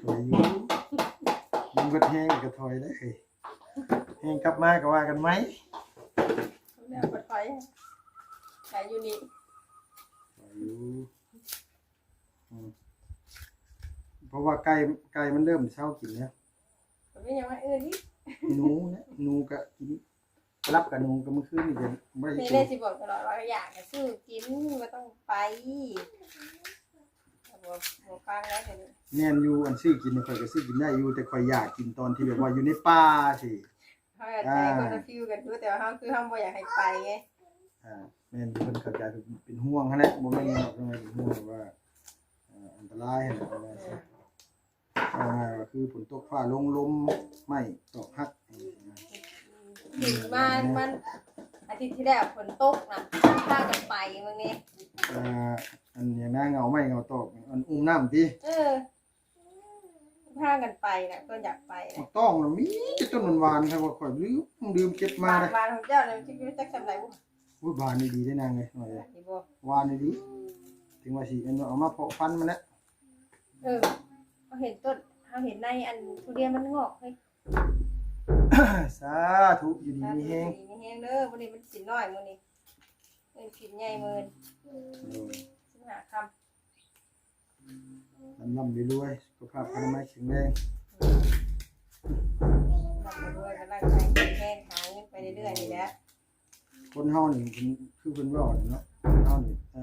ຖອຍຢູ່ ມັນເບິດແຮງກໍຖອຍໄດ້ ແຮງກັບມາກໍວ່າກັນໃໝ່ ແລ້ວບໍ່ຖອຍ ໄດ້ຢູ່ນີ້ ຖອຍຢູ່ ອືມ ເພາະວ່າໄກ່ ໄກ່ມັນເລີ່ມເຊົາກິນແລ້ວ ກໍມີຫຍັງມາອື່ນອີກ ໜູນະ ໜູກະກິນ ຫຼັບກັບໜູ ກະມື້ຄືນນີ້ກະບໍ່ໄດ້ກິນ ນີ້ແຫຼະຊິບອກຕະຫຼອດວ່າຢາກກະຊື້ກິນ ບໍ່ຕ້ອງໄປ ບໍ່ ບໍ່ຟັງແລ້ວເດ ແມ່ນຢູ່ ອັນຊື້ກິນຂ້ອຍກະຊື້ກິນໄດ້ຢູ່ ແຕ່ຂ້ອຍຢາກກິນຕອນທີ່ແບບວ່າຢູ່ໃນປ່າຊີ້ ເຮົາໃຈຄົນລະຟີວກັນຢູ່ ແຕ່ວ່າເຮົາຄືເຮົາບໍ່ຢາກໃຫ້ໄປໄງ ອ່າ ແມ່ນ ເພິ່ນເຂົ້າໃຈ ເປັນຫ່ວງຫັ້ນແຫຼະ ບໍ່ແມ່ນເປັນຫ່ວງວ່າ ເອີ ອັນຕະລາຍຫັ້ນແຫຼະ ເວົ້າງ່າຍວ່າຄືຝົນຕົກຟ້າລົງ ລົມໄມ້ຕອກຫັກ ມາ ມັນ ອາທິດທີ່ແລ້ວຝົນຕົກນະ ພາກັນໄປເບິ່ງແດ່ ອ່າ ອັນຫຍັງນະ ເຫງົາໄມ້ເຫງົາຕອກ ອັນອຸ້ມນ້ຳຕິ ເອີ ພາກັນໄປນະ ກໍຢາກໄປນະ ໝາກຕ້ອງນະ ມີແຕ່ຕົ້ນຫວານໆ ຄັນວ່າຂ້ອຍລືມ ລືມເກັບມາເດ້ ໝາກຫວານຂອງເຈົ້ານະ ຈັກຢູ່ຈັກສ່ຳໃດບໍ່ ໂອ້ຍ ຫວານອີ່ຫຼີເດ້ນາງເອີຍ ໜ້ອຍເອີຍ ຫວານອີ່ຫຼີ ຫວານອີ່ຫຼີ ເຖິງວ່າຊິເອົາມາເພາະພັນມັນແຫຼະ ເອີ ເຮົາເຫັນຕົ້ນ ເຮົາເຫັນໃນອັນທຸລຽນມັນງອກເຮີ້ຍ ສາທຸ ຢູ່ດີມີແຮງ ຢູ່ດີມີແຮງເດີ ມື້ນີ້ມັນສິນໜ້ອຍ ມື້ນີ້ ເງິນສິນໃຫຍ່ມື້ ໂດຍ ສິນຫ້າຄ່ຳ ລ່ຳໆລວຍໆ ສຸຂະພາບອະນາໄມແຂງແຮງ ລ່ຳລວຍ ກຳລັງໃຈແຂງແຮງ ຫາເງິນໄປເລື້ອຍໆນີ້ແຫຼະ ຄົນເຮົານີ້ ເພິ່ນ ຄືເພິ່ນເວົ້າຫັ້ນເນາະ ຄົນເຮົານີ້ ເອີ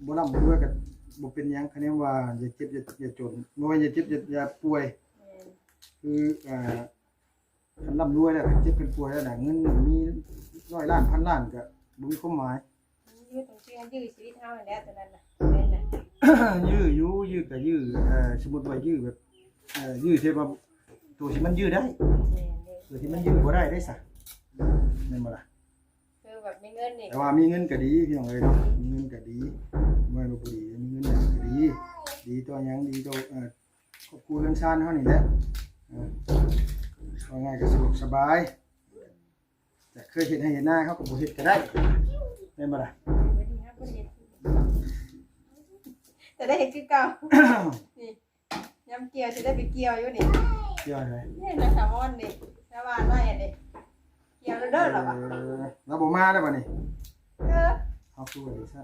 ບໍ່ລ່ຳບໍ່ລວຍກໍບໍ່ເປັນຫຍັງ ຄະແນນວ່າຢ່າເຈັບຢ່າ ຢ່າຈົນ ບໍ່ແມ່ນຢ່າເຈັບຢ່າ ຢ່າປ່ວຍ ແມ່ນ ຄື ເອີ ຄັນລ່ຳລວຍແລ້ວ ຄັນເຈັບຄັນປ່ວຍແລ້ວນະ ເງິນມີຮ້ອຍລ້ານພັນລ້ານກໍບໍ່ມີຄວາມໝາຍ ຢູ່ ຕ້ອງຊື້ຢື້ຊີວິດເຮົາຫັ້ນແຫຼະ ຕົວນັ້ນນະ ເງິນນະ ຢື້ຢູ່ ຢື້ກໍຢື້ ເອີ ສົມມຸດວ່າຢື້ແບບ ເອີ ຢື້ທີ່ວ່າ ໂຕທີ່ມັນຢື້ໄດ້ ແມ່ນເດ້ ໂຕທີ່ມັນຢື້ບໍ່ໄດ້ເດ້ຊະ ແມ່ນບໍ່ລະ? ຄືແບບມີເງິນນີ້ ແຕ່ວ່າມີເງິນກໍດີ ພີ່ນ້ອງເອີຍເນາະ ມີເງິນກໍດີ ບໍ່ແມ່ນວ່າບໍ່ດີ ມີເງິນກໍດີ ດີຕໍ່ຫຍັງ ດີຕໍ່ ເອີ ຄອບຄົວເຮືອນຊານເຮົານີ້ແຫຼະ ເອີ ເວົ້າງ່າຍກໍສະດວກສະບາຍ ຈະເຄີຍເຮັດໄຮ່ເຮັດນາ ເຮົາກໍບໍ່ເຮັດກໍໄດ້ ແມ່ນບໍ່ລະ? ຈະໄດ້ເຮັດຄືເກົ່າ ນີ້ ຍາມກ່ຽວຊິໄດ້ໄປກ່ຽວຢູ່ນີ້ ກ່ຽວໃສ? ນີ້ນາສາວອນນີ້ ນາຫວານໄວ້ອັນນີ້ ກ່ຽວເດີລາວວ່າ ເອີ ລາວບໍ່ມາແລ້ວບັດນີ້ ເອີ ເຮົາຄືວ່າຈັ່ງຊັ້ນ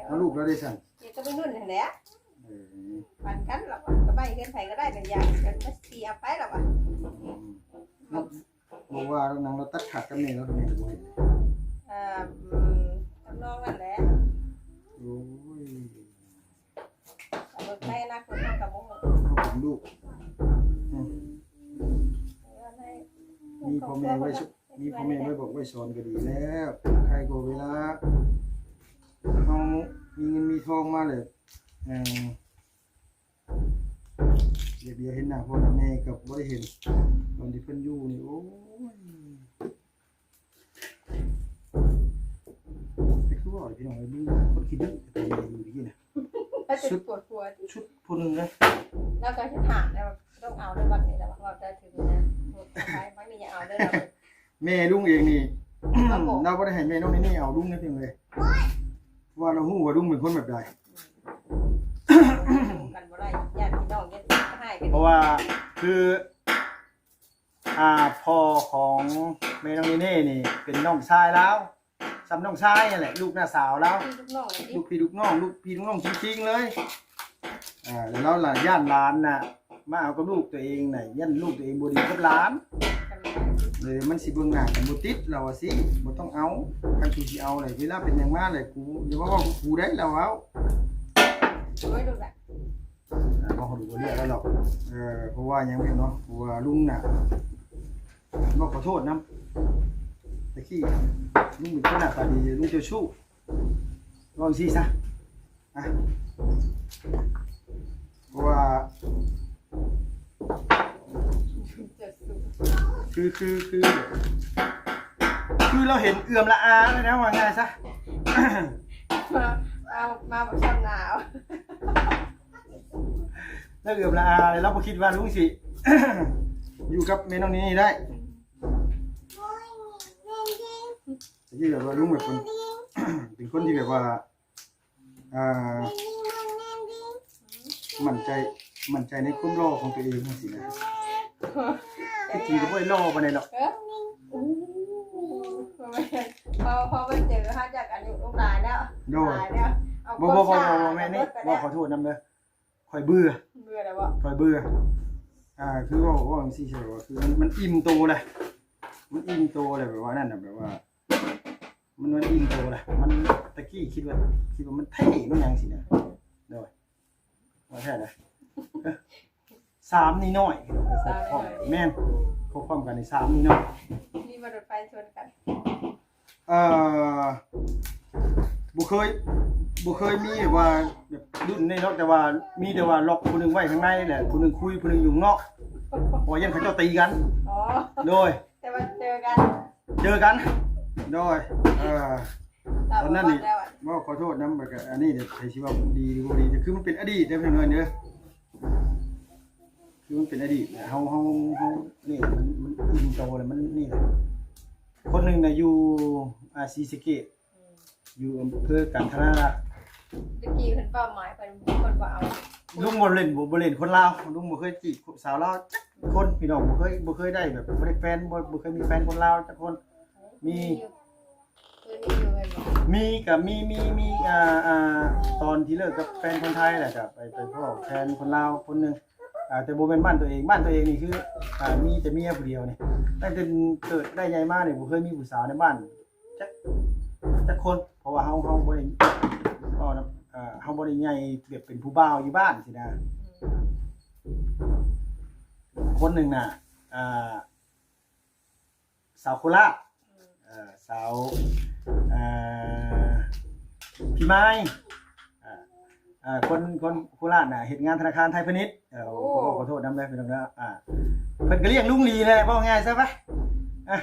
ເອົາລູກລາວໄດ້ຊັ້ນ ກ່ຽວກັບໄອ້ນຸ່ນຫັ້ນແຫຼະ ເອີ ປັນກັນລະວ່າ ກໍໄປເຮືອນໃຜກໍໄດ້ລະ ຢ່າກັນ ຊິເອົາໄປລະວ່າ. ອືມ ບໍ່ວ່າແລ້ວ ນາງລາວຕັດຂາດກັບແມ່ລາວ ແມ່ກໍບໍ່ເຫັນ. ເອີ ອືມ ທຳນອງນັ້ນແຫຼະ. ໂອ້ຍ ເອົາເບິ່ງໃນອະນາຄົດເຮົາກໍບໍ່ຮູ້ ເຮົາເປັນລູກ. ອືມ ເອີ ໃນ ມີພໍ່ແມ່ໄວ້ ມີພໍ່ແມ່ໄວ້ບອກໄວ້ສອນກໍດີແລ້ວ. ໃຄກວ່າເວລາເຮົາມີເງິນມີທອງມາແລ້ວ ເອີ ດຽວເຫັນໜ້າພໍ່ໜ້າແມ່ກໍບໍ່ໄດ້ເຫັນ. ຕອນທີ່ເພິ່ນຢູ່ນີ້ ໂອ້ຍ ແຕ່ຄືວ່າພີ່ນ້ອງເອີຍ ມີຄົນຂີ້ດື້ແຕ່ຕອນຢູ່ດີນະ ສຸດ ປວດຫົວ ສຸດຜູ້ໜຶ່ງເລີຍ. ແລ້ວກໍເຮັດຫາງແລ້ວ ຕ້ອງເອົາເດີບັດນີ້ແຫຼະ ເວົ້າໄດ້ເຖິງນະ ໄປບັດນີ້ຢ່າເອົາເດີ. ແມ່ລຸງເອງນີ້ ລາວບໍ່ໄດ້ໃຫ້ແມ່ນ້ອງນີ້ເອົາລຸງເດ້ພີ່ນ້ອງເອີຍ ເພາະວ່າລາວຮູ້ວ່າລຸງເປັນຄົນແບບໃດ. ກັນບໍ່ໄດ້ ຢ້ານພີ່ນ້ອງເຮັດຮ້າຍກັນ. ເພາະວ່າຄື ອ່າ ພໍ່ຂອງແມ່ນ້ອງເນເນ່ນີ້ເປັນນ້ອງຊາຍລາວ ສ່ຳນ້ອງຊາຍຫັ້ນແຫຼະ ລູກນ້າສາວລາວ ລູກພີ່ລູກນ້ອງ ລູກພີ່ລູກນ້ອງ ລູກພີ່ລູກນ້ອງຈິງໆເລີຍ. ອ່າ ແລ້ວລາວລະຢ້ານຫຼານນະ ມາເອົາກັບລູກຕົວເອງນະ ຢ້ານລູກຕົວເອງບໍ່ດີກັບຫຼານ ເລີຍມັນຊິເບິ່ງໜ້າກັນບໍ່ຕິດ ລາວວ່າຊີ້ ບໍ່ຕ້ອງເອົາ. ຄັນກູຊິເອົາແຫຼະ ເວລາເປັນຫຍັງມາແຫຼະ ກູຢ່າມາເວົ້າກັບກູໄດ໋ ລາວເວົ້າ. ໂອ້ຍ ລູກຫຼານ ອ່າ ບໍ່ຮູ້ບໍ່ເລືອກແລ້ວດອກ. ເອີ ເພາະວ່າຫຍັງເນາະ ເພາະວ່າລຸງນະ ບອກຂໍໂທດນຳ ແຕ່ກີ້ລຸງເປັນຄົນໜ້າຕາດີ ລຸງເຈົ້າຊູ້ ເວົ້າຈັ່ງຊີ້ຊະ. ອ່ະ ເພາະວ່າ ຄື ຄື ຄື ຄືລາວເຫັນເອື້ອມລະອາແລ້ວນະ ວ່າງ່າຍຊະ ມາ ມາ ມາບໍ່ຊ້ຳໜາວ. ລາວເອື້ອມລະອາ ລາວບໍ່ຄິດວ່າລຸງຊິຢູ່ກັບແມ່ນ້ອງນີ້ໄດ້. ຕະກີ້ແບບວ່າລຸງແບບເປັນ ເປັນຄົນທີ່ແບບວ່າ ອ່າ ໝັ້ນໃຈ ໝັ້ນໃຈໃນຄວາມຫຼໍ່ຂອງຕົວເອງຈັ່ງຊີ້ນະ. ທີ່ຈິງກໍບໍ່ໄດ້ຫຼໍ່ປານໃດດອກ. ເອີ ໂອ້ ບໍ່ແມ່ນ ພໍ ພໍມາເຈີເຮົາຈັກອາຍຸລູກຫຼາຍແລ້ວ. ໂດຍ ຫຼາຍແລ້ວ. ບໍ່ ບໍ່ ບໍ່ ບໍ່ແມ່ນນີ້ ເວົ້າຂໍໂທດນຳເດີ. ຂ້ອຍເບື່ອ ເບື່ອແລ້ວບໍ່? ຂ້ອຍເບື່ອ ອ່າ ຄືເວົ້າ ເວົ້າຈັ່ງຊີ້ ຄືວ່າ ຄືມັນ ມັນອີ່ມໂຕແຫຼະ ມັນອີ່ມໂຕແຫຼະ ແບບວ່ານັ້ນນະ ແບບວ່າ ມັນ ມັນອີ່ມໂຕແຫຼະ ມັນ ຕະກີ້ຄິດວ່າ ຄິດວ່າມັນເທ່ ມັນຫຍັງຊີ້ນະ. ໂດຍ ວ່າແທ້ນະ ສາມນີ້ນ້ອຍ ສາມນີ້ນ້ອຍ ແມ່ນ ຄວບຄອມກັນນີ້ ສາມນີ້ນ້ອຍ ມີບໍ່ ລົດໄຟຊົນກັນ? ເອີ ບໍ່ເຄີຍ ບໍ່ເຄີຍມີແບບວ່າແບບລຸ້ນນີ້ເນາະ ແຕ່ວ່າມີແຕ່ວ່າລັອກຜູ້ໜຶ່ງໄວ້ຂ້າງໃນແຫຼະ ຜູ້ໜຶ່ງຄຸຍ ຜູ້ໜຶ່ງຢູ່ຂ້າງນອກ ເພາະຢ້ານເຂົາເຈົ້າຕີກັນ. ອໍ ໂດຍ ແຕ່ວ່າເຈີກັນ ເຈີກັນ. ໂດຍ ເອີ ຕອນນັ້ນນີ້ ເວົ້າຂໍໂທດນຳ ແລ້ວອັນນີ້ ໃຜຊິເວົ້າດີຫຼືບໍ່ດີ ຄືມັນເປັນອະດີດເດ້ ເພິ່ນວ່າເດີ. ຄືມັນເປັນອະດີດແຫຼະ ເຮົາ ເຮົາ ເຮົາ ນີ້ ມັນ ມັນອີ່ມໂຕແລ້ວ ມັນນີ້ແຫຼະ. ຄົນໜຶ່ງນະຢູ່ ອ່າ ສີສະເກດ ອືມ ຢູ່ອຳເພີກັນທະນາລັກ. ຕະກີ້ເພິ່ນເປົ້າໝາຍ ເພິ່ນ ເພິ່ນບໍ່ເອົາ ລຸງບໍ່ຫຼິ້ນ ບໍ່ ບໍ່ຫຼິ້ນຄົນລາວ ລຸງບໍ່ເຄີຍຈີບສາວລາວຈັກຄົນ ພີ່ນ້ອງ ບໍ່ເຄີຍ ບໍ່ເຄີຍໄດ້ແບບ ບໍ່ໄດ້ແຟນ ບໍ່ ບໍ່ເຄີຍມີແຟນຄົນລາວຈັກຄົນ. ມີ ເຄີຍມີຢູ່ແມ່ນບໍ່? ມີ ກໍມີ ມີ ມີ ອ່າ ອ່າ ຕອນທີ່ເລີກກັບແຟນຄົນໄທແຫຼະ ກໍໄປ ໄປພໍ້ແຟນຄົນລາວຄົນໜຶ່ງ ອ່າ ແຕ່ບໍ່ແມ່ນບ້ານຕົວເອງ. ບ້ານຕົວເອງນີ້ຄື ອ່າ ມີແຕ່ເມຍຜູ້ດຽວນີ້ ຕັ້ງແຕ່ເກີດໄດ້ໃຫຍ່ມານີ້ ບໍ່ເຄີຍມີຜູ້ສາວໃນບ້ານຈັກ ຈັກຄົນ ເພາະວ່າເຮົາ ເຮົາບໍ່ໄດ້ເວົ້ານຳ ເຮົາບໍ່ໄດ້ໃຫຍ່ແບບເປັນຜູ້ບ່າວຢູ່ບ້ານຊີ້ນະ. ອືມ ຄົນໜຶ່ງນະ ອ່າ ສາວໂຄລາດ ອືມ ເອີ ສາວ ເອີ ພີ່ມາຍ ເອີ ເອີ ຄົນ ຄົນໂຄລາດນະ ເຮັດງານທະນາຄານໄທພານິດ. ເອີ ໂອ້ ຂໍ ຂໍໂທດນຳເດີພີ່ນ້ອງເດີ. ອ່າ ເພິ່ນກໍລ້ຽງລຸງດີແຫຼະ ເວົ້າງ່າຍຊະໄປ. ອ່າ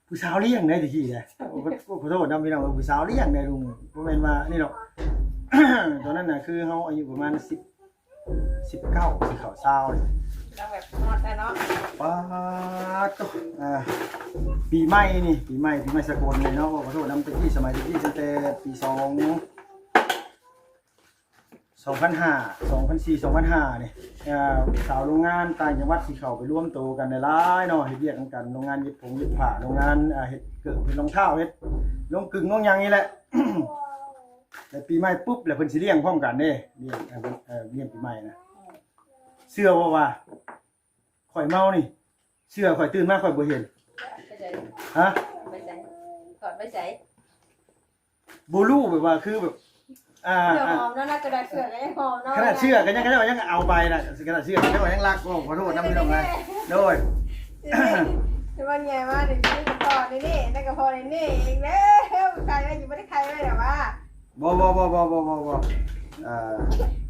ຜູ້ສາວລ້ຽງໄດ໋ຕະກີ້ນະ. ໂອ້ ຂໍໂທດນຳພີ່ນ້ອງ ຜູ້ສາວລ້ຽງໄດ໋ລຸງ ບໍ່ແມ່ນວ່ານີ້ດອກ. ຕອນນັ້ນນະ ຄືເຮົາອາຍຸປະມານສິບ ສິບເກົ້າ ຊິເຂົ້າຊາວນີ້ ກຳລັງແບບຮອດແລ້ວເນາະ. ປາດໂທ້ ອ່າ ປີໃໝ່ນີ້ ປີໃໝ່ ປີໃໝ່ສາກົນນີ້ເນາະ. ຂໍໂທດນຳ ແຕ່ກີ້ ສະໄໝແຕ່ກີ້ ຕັ້ງແຕ່ປີສອງ ສອງພັນຫ້າ ສອງພັນສີ່ ສອງພັນຫ້ານີ້ ອ່າ ຊາວໂລງງານຕ່າງຈັງຫວັດຊິເຂົ້າໄປລວມໂຕກັນຫຼາຍໆເນາະ ເຮັດວຽກນຳກັນ ໂລງງານເຢັບຜົງເຢັບຜ້າ ໂລງງານ ອ່າ ເຮັດເກີບ ເຮັດລອງເທົ້າ ເຮັດໂລງກຶ່ງໂລງຫຍັງນີ້ແຫຼະ. ແ ປີໃໝ່ປຸບ ແລ້ວເພິ່ນຊິລ້ຽງພ້ອມກັນເດ້ ລ້ຽງ ເອີ ເອີ ລ້ຽງປີໃໝ່ນະ. ເຊື່ອບໍ່ວ່າ ຂ້ອຍເມົານີ້ ເຊື່ອຂ້ອຍ ຕື່ນມາຂ້ອຍບໍ່ເຫັນ. ໄປໃສ? ຮະ? ໄປໃສ? ຖອດໄປໃສ? ບໍ່ຮູ້ ແບບວ່າຄືແບບ ອ່າ ເສື້ອຫອມເນາະ ນະກະດາເສື້ອກະຍັງຫອມເນາະ ຂະໜາດເສື້ອກະຍັງ ຂະໜາດຍັງເອົາໄປນະ ຂະໜາດເສື້ອກະຍັງລັກ. ໂອ້ ຂໍໂທດນຳພີ່ນ້ອງນະ. ໂດຍ ຄືວ່າໃຫຍ່ມານີ້ ຄືກະພໍນີ້ນີ້ ນະກະພໍນີ້ນີ້ອີກແລ້ວ ໄຄໄວ້ຢູ່ ບໍ່ໄດ້ໄຄໄວ້ດອກວ່າ. ບໍ່ ບໍ່ ບໍ່ ບໍ່ ບໍ່ ບໍ່ ບໍ່ ອ່າ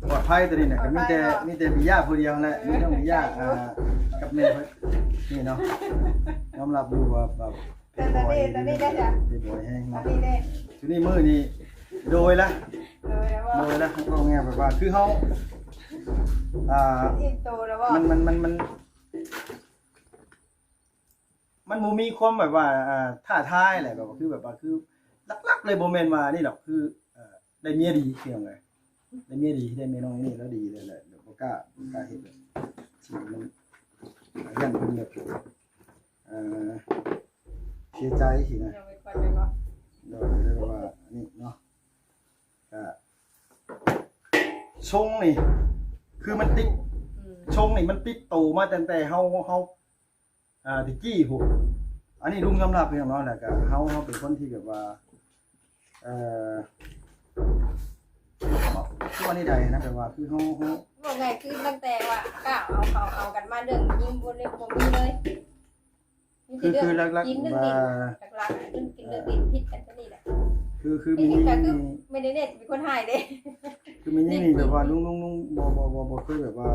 ປອດໄພຕົວນີ້ນະ ກະມີແຕ່ ມີແຕ່ປີຢາຜູ້ດຽວແຫຼະ ມີນ້ອງປີຢາ ອ່າ ກັບແມ່ເພິ່ນນີ້ເນາະ. ຍອມຮັບຢູ່ວ່າແບບ ແຕ່ຕອນນີ້ ຕອນນີ້ໄດ້ຈ້ະ ເປັນບ່ອຍແຮງເນາະ ຕອນນີ້ເດ້ ຊຸມນີ້ມື້ນີ້ ໂດຍລະ ໂດຍລະ ໂດຍລະ ເວົ້າງ່າຍແບບວ່າ ຄືເຮົາ ອ່າ ອີ່ມໂຕແລ້ວບໍ່ ມັນ ມັນ ມັນ ມັນ ມັນບໍ່ມີຄວາມແບບວ່າ ອ່າ ທ້າທາຍແຫຼະ ແບບວ່າ ຄືແບບວ່າ ຄືຫຼັກໆເລີຍ ບໍ່ແມ່ນວ່ານີ້ດອກ ຄື ເອີ ໄດ້ເມຍດີ ພີ່ນ້ອງເອີຍ ໄດ້ເມຍດີ ໄດ້ເມຍນ້ອງນີ້ແລ້ວດີເລີຍແຫຼະ ແບບບໍ່ກ້າ ບໍ່ກ້າເຮັດແບບ ສິ່ງທີ່ມັນ ຢ້ານເພິ່ນແບບ ເອີ ເສຍໃຈຊີ້ນະ. ໂດຍ ເລີຍວ່ານີ້ເນາະ ກະຊົງນີ້ ຄືມັນຕິດ ອືມ ຊົງນີ້ມັນຕິດໂຕມາຕັ້ງແຕ່ເຮົາ ເຮົາ ອ່າ ແຕ່ກີ້ພຸ້ນ. ອັນນີ້ລຸງຍອມຮັບເອງເນາະ ແລ້ວກະເຮົາ ເຮົາເປັນຄົນທີ່ແບບວ່າ ເອີ ຄືວ່າແນວໃດນະ ແບບວ່າຄືເຮົາ ເຮົາ ເວົ້າງ່າຍຄືຕັ້ງແຕ່ວ່າກ້າເອົາ ເຂົາເອົາກັນມາ ເລື່ອງຍິງບໍ່ໄດ້ ບໍ່ມີເລີຍ ມີແຕ່ເລື່ອງ ຄື ຄືຫຼັກໆ ກິນເລື່ອງດິນ ວ່າ ຫຼັກໆ ເລື່ອງກິນເລື່ອງດິນ ຜິດກັນຕົວນີ້ແຫຼະ. ຄື ຄືແມ່ຍິງນີ້ ແມ່ຍິງກະຄືແມ່ເນເນດເປັນຄົນຮ້າຍເດ້ ຄືແມ່ຍິງນີ້ແບບວ່າລຸງ ລຸງ ລຸງ ບໍ່ ບໍ່ ບໍ່ ບໍ່ເຄີຍແບບວ່າ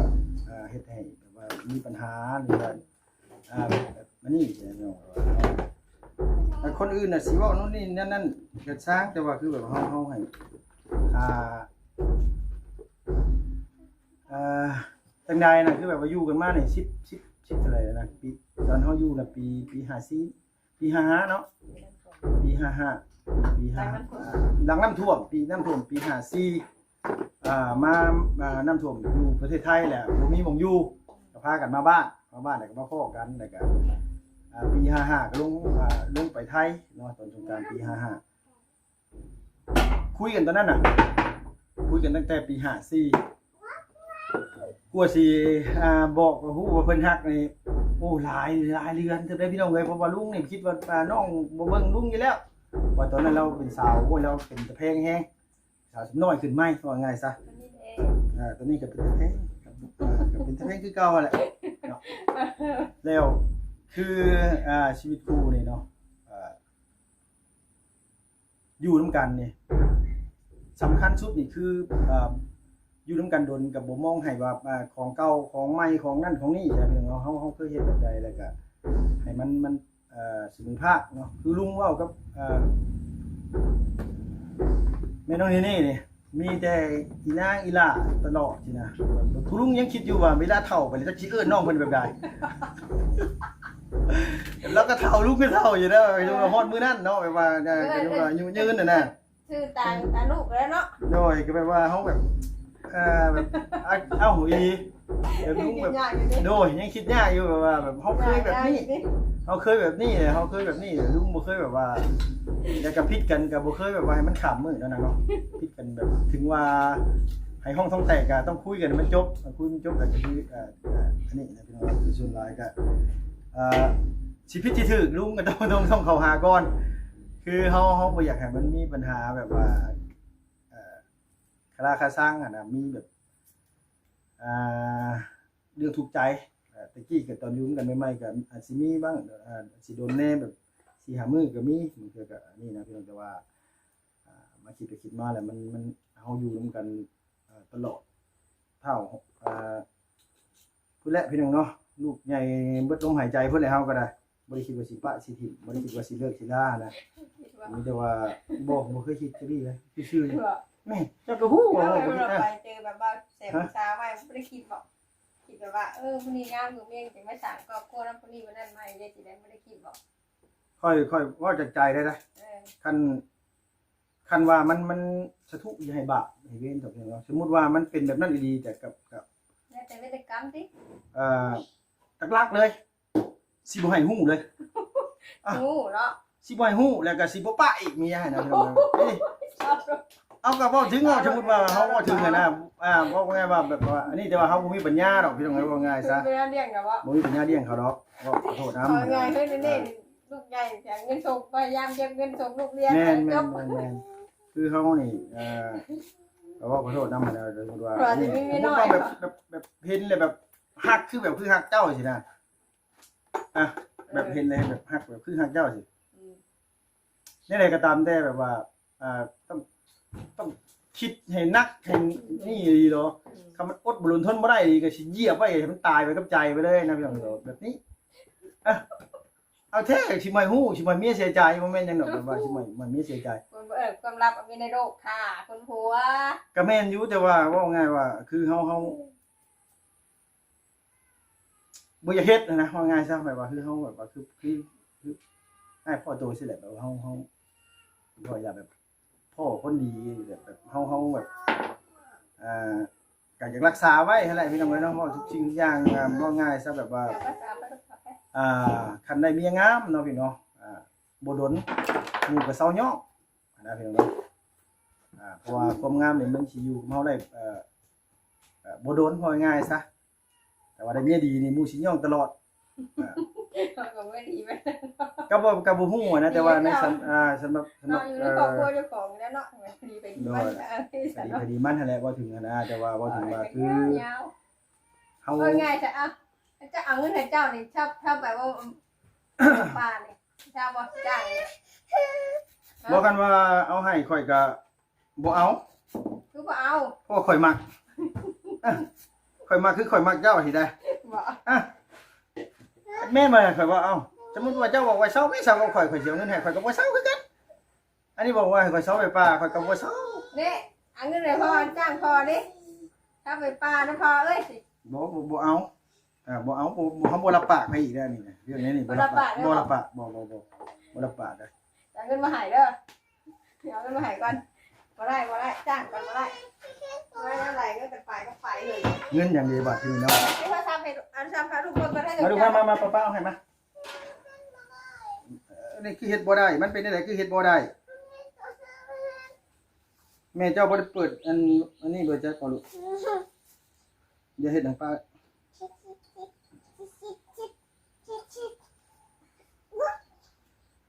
ອ່າ ເຮັດໃຫ້ແບບວ່າມີບັນຫາ ຫຼືວ່າ ອ່າ ແບບ ແບບອັນນີ້ ແຕ່ຄົນອື່ນນະຊິເວົ້າໂນ່ນນີ້ນັ້ນນັ້ນກະຊ່າງ ແຕ່ວ່າຄືແບບເຮົາ ເຮົາໃຫ້ ອ່າ ອ່າ ຈັ່ງໃດນະ ຄືແບບວ່າຢູ່ກັນມານີ້ ສິບ ສິບ ສິບເທົ່າໃດແລ້ວນະ ປີ ຕອນເຮົາຢູ່ນະ ປີ ປີຫ້າສີ່ ປີຫ້າຫ້າເນາະ ປີຫ້າຫ້າ ປີຫ້າຫ້າ ຫຼັງນ້ຳຖ້ວມ ປີນ້ຳຖ້ວມປີຫ້າສີ່ ອ່າ ມາ ມານ້ຳຖ້ວມຢູ່ປະເທດໄທແຫຼະ ບໍ່ມີໝ່ອງຢູ່ ກະພາກັນມາບ້ານ ມາບ້ານແລ້ວກະມາພໍ້ກັນ ແລ້ວກະ ອ່າ ປີຫ້າຫ້າກະລົງ ອ່າ ລົງໄປໄທເນາະ ຕອນສົງການປີຫ້າຫ້າ ຄຸຍກັນຕອນນັ້ນນະ ຄຸຍກັນຕັ້ງແຕ່ປີຫ້າສີ່ ກວ່າຊິ ອ່າ ບອກ ກວ່າຮູ້ວ່າເພິ່ນຮັກນີ້ ໂອ້ ຫຼາຍ ຫຼາຍເດືອນເຕີບເດ້ພີ່ນ້ອງເອີຍ ເພາະວ່າລຸງນີ້ຄິດວ່າ ອ່າ ນ້ອງບໍ່ເບິ່ງລຸງຢູ່ແລ້ວ ວ່າຕອນນັ້ນລາວເປັນສາວ ໂອ້ຍ ລາວເປັນຕາແພງແຮງ ສາວນ້ອຍຂຶ້ນໃໝ່ ເວົ້າງ່າຍຊະ ເອີ ຕອນນີ້ກະເປັນຕາແພງ ເອີ ກະເປັນຕາແພງຄືເກົ່າຫັ້ນແຫຼະເນາະ. ແລ້ວຄື ອ່າ ຊີວິດຄູ່ນີ້ເນາະ ເອີ ຢູ່ນຳກັນນີ້ ສຳຄັນສຸດນີ້ຄື ເອີ ຢູ່ນຳກັນດົນກະບໍ່ມອງໃຫ້ວ່າ ອ່າ ຂອງເກົ່າ ຂອງໃໝ່ ຂອງນັ້ນຂອງນີ້ ເຮົາ ເຮົາເຄີຍເຮັດແບບໃດ ແລ້ວກະໃຫ້ມັນ ມັນ ເອີ ສະເໝີພາກເນາະ ຄືລຸງເວົ້າກັບ ເອີ ແມ່ນ້ອງເນເນ່ນີ້ ມີແຕ່ອີນາງອີຫຼ້າຕະຫຼອດຊີ້ນະ. ຄືລຸງຍັງຄິດຢູ່ວ່າເວລາເຖົ້າໄປແລ້ວຈັກຊິເອີ້ນນ້ອງເພິ່ນແບບໃດ. ລາວກະເຖົ້າ ລຸງກະເຖົ້າຢູ່ນະ ເອີ ຮອດມື້ນັ້ນເນາະ ແບບວ່າ ເອີ ອາຍຸຍືນຫັ້ນນະ ຊື່ຕາ ຕາລູກແລ້ວເນາະ. ໂດຍ ກະແບບວ່າເຮົາແບບ ເອີ ແບບ ເອົ້າ ອີ່ ແບບລຸງແບບ ໂດຍ ຍັງຄິດຍາກຢູ່ ແບບວ່າແບບເຮົາເຄີຍແບບນີ້ ເຮົາເຄີຍແບບນີ້ ເຮົາເຄີຍແບບນີ້ ລຸງບໍ່ເຄີຍແບບວ່າ ແລ້ວກະຜິດກັນກະບໍ່ເຄີຍແບບວ່າໃຫ້ມັນຂ້າມມື້ນັ້ນນະເນາະ. ຜິດກັນແບບ ເຖິງວ່າໃຫ້ຫ້ອງທ້ອງແຕກກະຕ້ອງຄຸຍກັນໃຫ້ມັນຈົບ ຄຸຍມັນຈົບແລ້ວກະຄື ເອີ ອັນນີ້ນະ ພີ່ນ້ອງ ສ່ວນຫຼາຍກະ ເອີ ຊິຜິດຊິຖືກ ລຸງກະຕ້ອງ ຕ້ອງ ຕ້ອງເຂົ້າຫາກ່ອນ. ຄືເຮົາ ເຮົາບໍ່ຢາກໃຫ້ມັນມີບັນຫາແບບວ່າ ເອີ ຄາລາຄາຊັງຫັ້ນນະ ມີແບບ ອ່າ ເລື່ອງທຸກໃຈ. ເອີ ແຕ່ກີ້ກະຕອນຢູ່ນຳກັນໃໝ່ໆກະອາດຊິມີບ້າງ ອາດຊິດົນແດ່ ແບບສີ່ຫ້າມື້ກະມີ ບາງເທື່ອກະອັນນີ້ນະພີ່ນ້ອງ. ແຕ່ວ່າ ອ່າ ມາຄິດໄປຄິດມາແລ້ວ ມັນ ມັນ ເຮົາຢູ່ນຳກັນ ເອີ ຕະຫຼອດ ເທົ່າ ອ່າ ພຸ້ນແຫຼະພີ່ນ້ອງເນາະ ລູກໃຫຍ່ເບິດລົມຫາຍໃຈພຸ້ນແຫຼະ. ເຮົາກະໄດ້ ບໍ່ໄດ້ຄິດວ່າຊິປະຊິຖິ້ມ ບໍ່ໄດ້ຄິດວ່າຊິເລີກຊິລານະ ມີແຕ່ວ່າ ບໍ່ ບໍ່ເຄີຍຄິດຈັກເທື່ອເລີຍ ຊື່ໆ. ແມ່ນ ເຈົ້າກະຮູ້ວ່າ ເອີ ບໍ່ໄດ້ ໄປເຈີແບບວ່າແຊບສາວໃໝ່ ບໍ່ໄດ້ຄິດບໍ ຄິດແບບວ່າ ເອີ ຜູ້ນີ້ງາມກວ່າເມຍ ຈະມາສ້າງຄອບຄົວນຳຜູ້ນີ້ ຜູ້ນັ້ນໃໝ່ ເດ ຊິໄດ້ ບໍ່ໄດ້ຄິດບໍ? ຂ້ອຍ ຂ້ອຍເວົ້າຈາກໃຈເລີຍນະ ເອີ ຄັນ ຄັນວ່າມັນ ມັນສາທຸ ຢ່າໃຫ້ບາບໃຫ້ເວນເນາະ. ສົມມຸດວ່າມັນເປັນແບບນັ້ນອີ່ຫຼີ ແຕ່ກັບ ກັບ ແລ້ວແຕ່ເວລະກຳຕິ ເອີ ຫຼັກໆເລີຍ ຊິບໍ່ໃຫ້ຮູ້ເລີຍ ອະ ຮູ້ເນາະ ຊິບໍ່ໃຫ້ຮູ້ ແລ້ວກະຊິບໍ່ປະອີກ ເມຍຫັ້ນນະ ພີ່ນ້ອງເອີຍ. ເອົາ ກໍເວົ້າເຖິງ ເວົ້າສົມມຸດວ່າເຮົາເວົ້າເຖິງຫັ້ນນະ ອ່າ ເວົ້າງ່າຍວ່າແບບວ່າອັນນີ້ ແຕ່ວ່າເຮົາບໍ່ມີປັນຍາດອກ ພີ່ນ້ອງເອີຍ ເວົ້າງ່າຍຊະ ເຮົາບໍ່ມີປັນຍາດລ້ຽງເຂົາດອກ ເວົ້າຂໍໂທດນຳ ເວົ້າງ່າຍເຮີ້ຍແນ່ໆ ລູກໃຫຍ່ ເງິນສົ່ງ ພະຍາຍາມເກັບເງິນສົ່ງລູກຮຽນ ແມ່ນໆ ຈົບ ແມ່ນໆ ຄືເຮົານີ້ ເອີ ກໍເວົ້າຂໍໂທດນຳຫັ້ນແຫຼະ ສົມມຸດວ່າ ວ່າຊິມີເມຍນ້ອຍ ສົມມຸດວ່າແບບ ແບບ ແບບເຫັນແລ້ວແບບຮັກ ຄືແບບ ຄືຮັກເຈົ້າຊີ້ນະ ອ່ະ ແບບເຫັນແລ້ວແບບຮັກ ແບບຄືຮັກເຈົ້າຊີ້ ອືມ ແນວໃດກໍຕາມແຕ່ແບບວ່າ ອ່າ ຕ້ອງ ຕ້ອງຄິດໃຫ້ໜັກໃຫ້ນີ້ອີ່ຫຼີໂລ ອືມ ຄັນມັນອົດບໍ່ລົນທົນບໍ່ໄດ້ອີ່ຫຼີ ກໍຊິຢຽບໄວ້ໃຫ້ມັນຕາຍໄປກັບໃຈໄປເລີຍນະ ພີ່ນ້ອງເອີຍ ແບບນີ້ ອ່ະ ເອົາແທ້ ຊິບໍ່ໃຫ້ຮູ້ ຊິບໍ່ໃຫ້ເມຍເສຍໃຈ ບໍ່ແມ່ນຫຍັງດອກ ແບບວ່າຊິບໍ່ໃຫ້ ບໍ່ໃຫ້ເມຍເສຍໃຈ ເອີ ຄວາມລັບມີໃນໂລກຄ່າຄົນຜົວ ກໍແມ່ນຢູ່ ແຕ່ວ່າເວົ້າງ່າຍວ່າ ຄືເຮົາ ເຮົາ ບໍ່ຢາກເຮັດຫັ້ນນະ ເວົ້າງ່າຍຊະ ແບບວ່າຄືເຮົາແບບວ່າຄື ຄື ຄືອ້າຍພໍ້ໂຕຊີ້ແຫຼະ ແບບວ່າເຮົາ ເຮົາ ເຮົາຢາກແບບພໍ້ຄົນດີແບບ ແບບເຮົາ ເຮົາແບບ ອ່າ ກໍຢາກລັກສາໄວ້ຫັ້ນແຫຼະ ພີ່ນ້ອງເອີຍເນາະ ເວົ້າທຸກສິ່ງທຸກຢ່າງ ອ່າ ເວົ້າງ່າຍຊະ ແບບວ່າ ອ່າ ຄັນໄດ້ເມຍງາມເນາະ ພີ່ນ້ອງເນາະ ອ່າ ບໍ່ດົນໝູ່ກໍເຊົາຍ້ອງຫັ້ນນະ ພີ່ນ້ອງເນາະ ອ່າ ເພາະວ່າຄວາມງາມນີ້ມັນຊິຢູ່ກັບເຮົາໄດ້ ເອີ ເອີ ບໍ່ດົນ ເວົ້າງ່າຍຊະ ແຕ່ວ່າໄດ້ເມຍດີນີ້ໝູ່ຊິຍ້ອງຕະຫຼອດ ອ່າ ເຂົາກໍບໍ່ໄດ້ດີປານນັ້ນ ກໍບໍ່ ກໍບໍ່ຮູ້ນະ ແຕ່ວ່າໃນ ດີແລ້ວ ສຳ ອ່າ ສຳລັບ ສຳລັບ ເນາະ ຢູ່ໃນ ເອີ ຄອບຄົວເຈົ້າຂອງນີ້ແຫຼະເນາະ ດີໄປດີມັນ ໂດຍ ເອີ ດີໄປດີມັນຫັ້ນແຫຼະ ເວົ້າເຖິງຫັ້ນນະ ແຕ່ວ່າເວົ້າເຖິງວ່າ ເອີ ຄື ຍາວ ເຮົາ ເວົ້າງ່າຍຊະ ເອົາ ເຈົ້າເອົາເງິນໃຫ້ເຈົ້ານີ້ ເຊົ່າ ເຊົ່າໄປບໍ່ ປານນີ້ ເຊົ່າບໍ່ ຈ້າງນີ້ ບໍ່ ຄັນວ່າເອົາໃຫ້ຂ້ອຍກໍ ບໍ່ເອົາ ຄືບໍ່ເອົາ ເພາະວ່າຂ້ອຍມັກ ຂ້ອຍມັກຄືຂ້ອຍມັກເຈົ້າຊີ້ໄດ໋ ບໍ່ ອ່ະ ແມ່ນບໍ່ ຂ້ອຍວ່າ ເອົ້າ ສົມມຸດວ່າເຈົ້າບອກວ່າເຊົາ ແມ່ເຊົາກັບຂ້ອຍ ຂ້ອຍຊິເອົາເງິນໃຫ້ ຂ້ອຍກໍບໍ່ເຊົາຄືກັນ ອັນນີ້ບອກວ່າໃຫ້ຂ້ອຍເຊົາໄປປ່າ ຂ້ອຍກໍບໍ່ເຊົາ ເດ້ ເອົາເງິນໃຫ້ພໍ່ ຈ້າງພໍ່ເດ້ ເຊົາໄປປ່ານຳພໍ່ເອີຍ ບໍ່ ບໍ່ ບໍ່ເອົາ ອ່າ ບໍ່ເອົາ ບໍ່ ບໍ່ ເຮົາບໍ່ຮັບປາກໃຜອີກແລ້ວນີ້ນະ ເລື່ອງນີ້ນີ້ບໍ່ຮັບປາກ ບໍ່ຮັບປາກ ບໍ່ ບໍ່ ບໍ່ ບໍ່ຮັບປາກເດີ ເອົາເງິນມາໃຫ້ເດີ ເອົາເງິນມາໃຫ້ກ່ອນ ບໍ່ໄດ້ ບໍ່ໄດ້ ຈ້າງກ່ອນ ບໍ່ໄດ້ ບໍ່ໄດ້ແນວໃດ ເງິນກັນໄປກໍໄປເລີຍ ເງິນຫຍັງເດບາດທີ່ນີ້ເນາະ ເອົາໂທລະສັບໃຫ້ ເອົາໂທລະສັບໃຫ້ລູກເບິ່ງກ່ອນ ມາລູກ ມາ ມາ ມາ ປ້າເອົາໃຫ້ມາ ເອີ ນີ້ຄືເຮັດບໍ່ໄດ້ ມັນເປັນແນວໃດຄືເຮັດບໍ່ໄດ້ ແມ່ເຈົ້າບໍ່ໄດ້ເປີດອັນ ອັນນີ້ບໍ່ຈັກບໍ່ລູກ ຢ່າເຮັດໃຫ້ປ້າ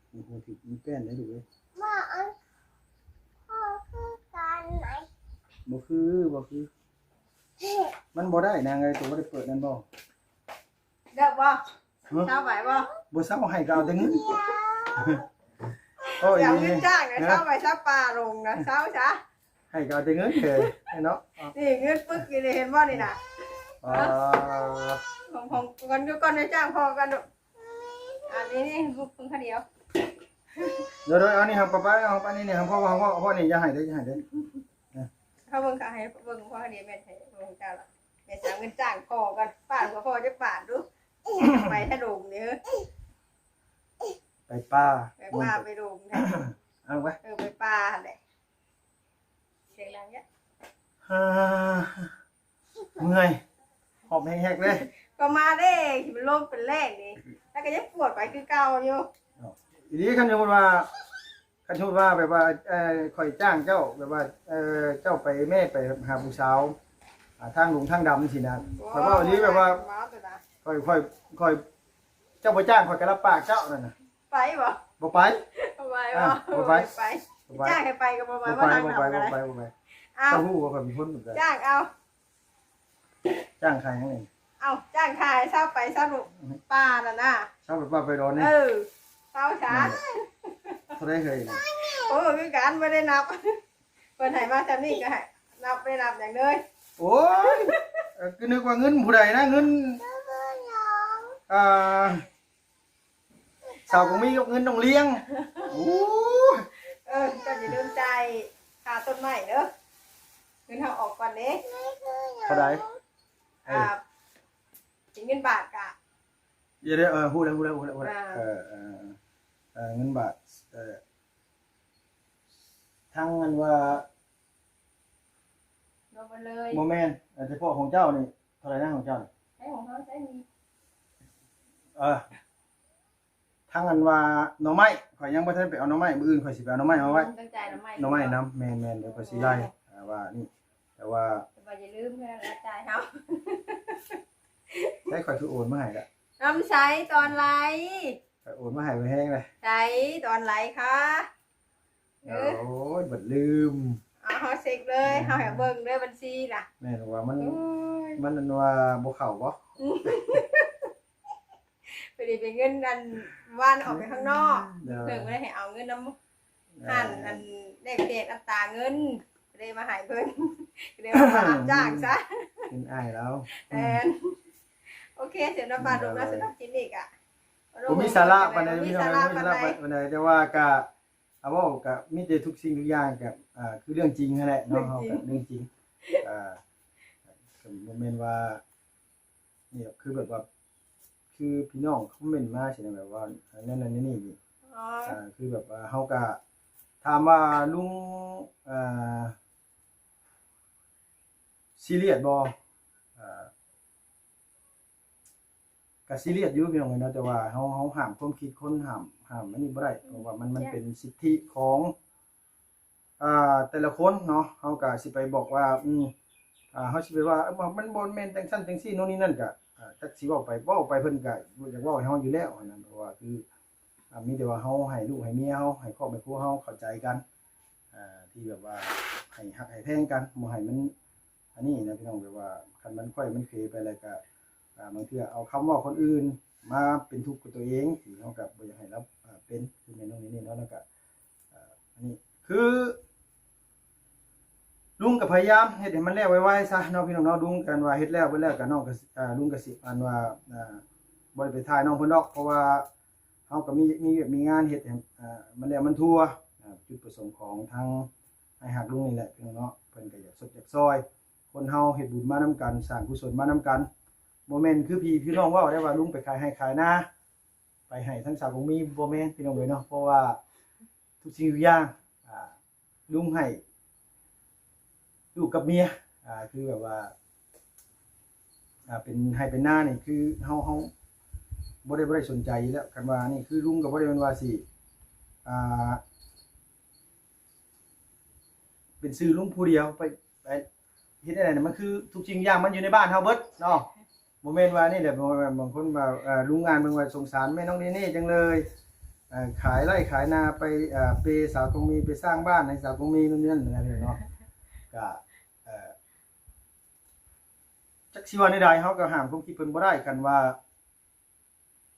ໂອ້ໂຫ ຖືກມີແປ້ນເດ້ລູກເອີຍ ບໍ່ຄື ບໍ່ຄື ມັນບໍ່ໄດ້ນາງເອີຍ ໂຕບໍ່ໄດ້ເປີດນັ້ນບໍ່ ເລີກບໍ່ ຮະ ເຊົາໄປບໍ່ ບໍ່ເຊົາ ໃຫ້ກໍເອົາແຕ່ເງິນ ໂອ້ຍ ຊິເອົາເງິນຈ້າງນະ ເຊົາໄປຊະ ປ່າລົງນະ ເຊົາຊະ ໃຫ້ກໍເອົາແຕ່ເງິນເອີຍ ເນາະ ນີ້ເງິນປຶກຢູ່ນີ້ ເຫັນບໍ່ນີ້ນະ ອໍ ຂອງ ຂອງ ກ່ອນ ກ່ອນໄດ້ຈ້າງພໍ່ກ່ອນ ອັນນີ້ ນີ້ລູກເພິ່ງຄາດຽວ ໂດຍ ໂດຍ ເອົານີ້ໃຫ້ປ້າ ປ້າ ເອົາປ້ານີ້ ນີ້ໃຫ້ພໍ່ ພໍ່ ພໍ່ນີ້ ຢ່າໃຫ້ເດີ ຢ່າໃຫ້ເດີ ເຮົາເບິ່ງ ເຂົາໃຫ້ເບິ່ງພໍ່ນີ້ ແມ່ນໃຫ້ເບິ່ງເຈົ້າລະ ແມ່ຊິເອົາເງິນຈ້າງພໍ່ກ່ອນ ປ້າ ພໍ່ຈັກບາດດູ ໄປທາດົງນີ້ ໄປປ່າ ໄປປ່າ ໄປດົງ ເອົາໄປ ເອີ ໄປປ່າຫັ້ນແຫຼະ ສຽງດັງແຍະ ເມື່ອຍ ຫອບແຮກໆເລີຍ ກໍມາເດ້ ຊິເປັນລົມເປັນແລ້ງນີ້ ແລ້ວກໍຍັງປວດໄປຄືເກົ່າຢູ່ ອີ່ຫຼີ ຄັນສົມມຸດວ່າ ຄັນສົມມຸດວ່າແບບວ່າ ເອີ ຂ້ອຍຈ້າງເຈົ້າ ແບບວ່າ ເອີ ເຈົ້າໄປ ແມ່ໄປຫາຜູ້ສາວ ອ່າ ທາງດົງທາງດຳຊີ້ນະ ຂ້ອຍເວົ້າອີ່ຫຼີແບບວ່າ ຂ້ອຍ ຂ້ອຍ ຂ້ອຍ ເຈົ້າບໍ່ຈ້າງ ຂ້ອຍກໍຮັບປາກເຈົ້ານັ້ນນະ ໄປບໍ່? ບໍ່ໄປ ບໍ່ໄປ ອ່າ ບໍ່ ບໍ່ໄປ ໄປ ບໍ່ໄປ ຈ້າງໃຫ້ໄປກໍບໍ່ໄປ ບໍ່ໄປ ບໍ່ໄປ ບໍ່ໄປ ບໍ່ໄປ ອ້າວ ເຈົ້າຮູ້ວ່າຂ້ອຍເປັນຄົນແບບໃດ ຈ້າງເອົາ ຈ້າງຂາຍຫຍັງນີ້? ເອົ້າ ຈ້າງຂາຍ ເຊົ່າໄປ ເຊົ່າລູກ ອືຮຶ ປ່ານັ້ນນະ ເຊົ່າໄປປ່າໄປດອນນີ້ ເອີ ເຊົ່າຊະ ນັ້ນແຫຼະ ເທົ່າໃດເຮີ້ຍ? ໂອ້ ຄືກັນ ບໍ່ໄດ້ນັບ ເພິ່ນໃຫ້ມາຊ່ຳນີ້ກໍໃຫ້ ນັບ ບໍ່ໄດ້ນັບຫຍັງເລີຍ ໂອ້ຍ ເອີ ຄືນຶກວ່າເງິນຜູ້ໃດນະ ເງິນ ອ່າ ສາວກໍມີກັບເງິນນ້ອງລ້ຽງ ໂອ້ຍ ເອີ ເຈົ້າຢ່າລືມຈ່າຍຄ່າຕົ້ນໄມ້ເດີ ເງິນເຮົາອອກກ່ອນເດ້ ເທົ່າໃດ? ເອີ ອ່າ ເປັນເງິນບາດກະ ເອີ ຮູ້ແລ້ວ ຮູ້ແລ້ວ ຮູ້ແລ້ວ ຮູ້ແລ້ວ ອ່າ ເອີ ເອີ ເອີ ເງິນບາດ ເອີ ທັງອັນວ່າ ລວມເບິດເລີຍ ບໍ່ແມ່ນ ອັນສະເພາະຂອງເຈົ້ານີ້ ເທົ່າໃດນະຂອງເຈົ້ານີ້? ໃຊ້ຂອງເຮົາໃຊ້ນີ້ ເອີ ທັງອັນວ່າໜໍ່ໄມ້ ຂ້ອຍຍັງບໍ່ທັນໄປເອົາໜໍ່ໄມ້ ມື້ອື່ນຂ້ອຍຊິໄປເອົາໜໍ່ໄມ້ມາໄວ້ ຕ້ອງຈ່າຍໜໍ່ໄມ້ ໜໍ່ໄມ້ນຳ ແມ່ນໆ ດຽວຂ້ອຍຊິໄລ່ ອ່າ ວ່ານີ້ ແຕ່ວ່າ ແຕ່ວ່າຢ່າລືມເດີ ລະຈ່າຍເຮົາ ໃຊ້ຂ້ອຍຄືໂອນມາໃຫ້ລະ ນຳໃຊ້ຕອນໄລ ຂ້ອຍໂອນມາໃຫ້ບໍ່ແຮງເລີຍ ໃຊ້ຕອນໄລຄະ ເອີ ໂອ້ຍ ບັດລືມ ເອົາ ເຮົາເຊັກເລີຍ ເອີ ເຮົາໃຫ້ເບິ່ງເດີບັນຊີນະ ແມ່ນວ່າມັນ ໂອ້ຍ ມັນອັນວ່າບໍ່ເຂົ້າບໍ່? ພໍດີເປັນເງິນອັນວານອອກໄປຂ້າງນອກ ເອີ ເພິ່ນບໍ່ໄດ້ໃຫ້ເອົາເງິນນຳ ອ່າ ຮ້ານອັນແລກປ່ຽນອັດຕາເງິນ ກໍເລີຍມາໃຫ້ເພິ່ນ ກໍເລີຍວ່າມາຮັບຈ້າງຊະ ເປັນອ້າຍລາວ ແມ່ນ ໂອເຄ ສຳລັບບາດລົງເນາະ ສຳລັບຄລິບນີ້ກະ ບໍ່ມີສາລະປານໃດ ບໍ່ມີສາລະປານໃດ ແຕ່ວ່າກະ ເອົາເວົ້າກະມີແຕ່ທຸກສິ່ງທຸກຢ່າງກະ ອ່າ ຄືເລື່ອງຈິງຫັ້ນແຫຼະເນາະ ເລື່ອງຈິງ ເຮົາກະເລື່ອງຈິງ ອ່າ ກະບໍ່ແມ່ນວ່າ ນີ້ແບບ ຄືແບບວ່າ ຄືພີ່ນ້ອງຄອມເມັນມາຊີ້ນະ ແບບວ່າແນວນັ້ນແນວນີ້ນີ້ ອໍ ອ່າ ຄືແບບວ່າເຮົາກະ ຖາມວ່າລຸງ ອ່າ ຊີຣຽສບໍ່? ອ່າ ກະຊີຣຽສຢູ່ພີ່ນ້ອງເອີຍເນາະ ແຕ່ວ່າເຮົາ ເຮົາຫ້າມຄວາມຄິດຄົນ ຫ້າມ ຫ້າມອັນນີ້ບໍ່ໄດ້ ເພາະວ່າມັນ ມັນເປັນສິດທິຂອງ ອ່າ ແຕ່ລະຄົນເນາະ ເຮົາກະຊິໄປບອກວ່າ ອືມ ອ່າ ເຮົາຊິໄປວ່າ ເອີ ມັນບໍ່ແມ່ນຈັ່ງຊັ້ນຈັ່ງຊີ້ ໂນ່ນນີ້ນັ້ນ ກະ ອ່າ ຈັກຊິເວົ້າໄປ ເວົ້າໄປເພິ່ນກະຢາກເວົ້າໃຫ້ເຮົາຢູ່ແລ້ວຫັ້ນນະ ເພາະວ່າຄື ອ່າ ມີແຕ່ວ່າເຮົາໃຫ້ລູກໃຫ້ເມຍເຮົາ ໃຫ້ຄອບໃຫ້ຄົວເຮົາເຂົ້າໃຈກັນ ອ່າ ທີ່ແບບວ່າໃຫ້ຮັກໃຫ້ແພງກັນ ບໍ່ໃຫ້ມັນ ອັນນີ້ນະພີ່ນ້ອງ ແບບວ່າຄັນມັນຂ້ອຍມັນເຄໄປແລ້ວກະ ອ່າ ບາງເທື່ອເອົາຄຳເວົ້າຄົນອື່ນມາເປັນທຸກກັບຕົວເອງ ທີ່ເຮົາກະບໍ່ຢາກໃຫ້ລາວ ອ່າ ເປັນ ຄືແມ່ນນ້ອງນີ້ເນາະ ແລ້ວກະ ອ່າ ອັນນີ້ຄືລຸງກະພະຍາຍາມເຮັດໃຫ້ມັນແລ້ວໄວໆຊະເນາະພີ່ນ້ອງເນາະ ລຸງກະວ່າເຮັດແລ້ວເບິດແລ້ວກະນ້ອງກະ ອ່າ ລຸງກະຊິອັນວ່າ ອ່າ ບໍ່ໄດ້ໄປຖ່າຍນ້ອງເພິ່ນດອກ ເພາະວ່າເຮົາກະມີ ມີວຽກມີງານເຮັດໃຫ້ ອ່າ ມັນແລ້ວມັນທົ່ວ ອ່າ ຈຸດປະສົງຂອງທາງອ້າຍຮັກລຸງນີ້ແຫຼະພີ່ນ້ອງເນາະ ເພິ່ນກະຢາກຊົດຢາກຊ່ອຍ ຄົນເຮົາເຮັດບຸນມານຳກັນ ສ້າງກຸສົນມານຳກັນ ບໍ່ແມ່ນຄືພີ່ ພີ່ນ້ອງເວົ້າໄດ້ວ່າລຸງໄປຂາຍໄຮ່ຂາຍນາ ໄປໃຫ້ທາງສາວກອງມີ ບໍ່ແມ່ນພີ່ນ້ອງເອີຍເນາະ ເພາະວ່າທຸກສິ່ງທຸກຢ່າງ ອ່າ ລຸງໃຫ້ລູກກັບເມຍ ອ່າ ຄືແບບວ່າ ອ່າ ເປັນໄຮ່ເປັນນານີ້ ຄືເຮົາ ເຮົາບໍ່ໄດ້ ບໍ່ໄດ້ສົນໃຈຢູ່ແລ້ວ ຄັນວ່ານີ້ ຄືລຸງກະບໍ່ໄດ້ແມ່ນວ່າຊິ ອ່າ ເປັນຊື່ລຸງຜູ້ດຽວ ໄປ ໄປເຮັດແນວໃດ ມັນຄືທຸກສິ່ງຢ່າງມັນຢູ່ໃນບ້ານເຮົາເບິດເນາະ ບໍ່ແມ່ນວ່ານີ້ແຫຼະ ບໍ່ແມ່ນ ບາງຄົນວ່າ ເອີ ລຸງອ່ານເບິ່ງວ່າສົງສານແມ່ນ້ອງເນເນ່ຈັງເລີຍ ເອີ ຂາຍໄຮ່ຂາຍນາໄປ ເອີ ເປສາວກອງມີ ໄປສ້າງບ້ານໃຫ້ສາວກອງມີນັ້ນນີ້ເນາະ ກະ ເອີ ຈັກຊິວ່າແນວໃດ ເຮົາກະຫ້າມຄວາມຄິດເພິ່ນບໍ່ໄດ້ ຄັນວ່າ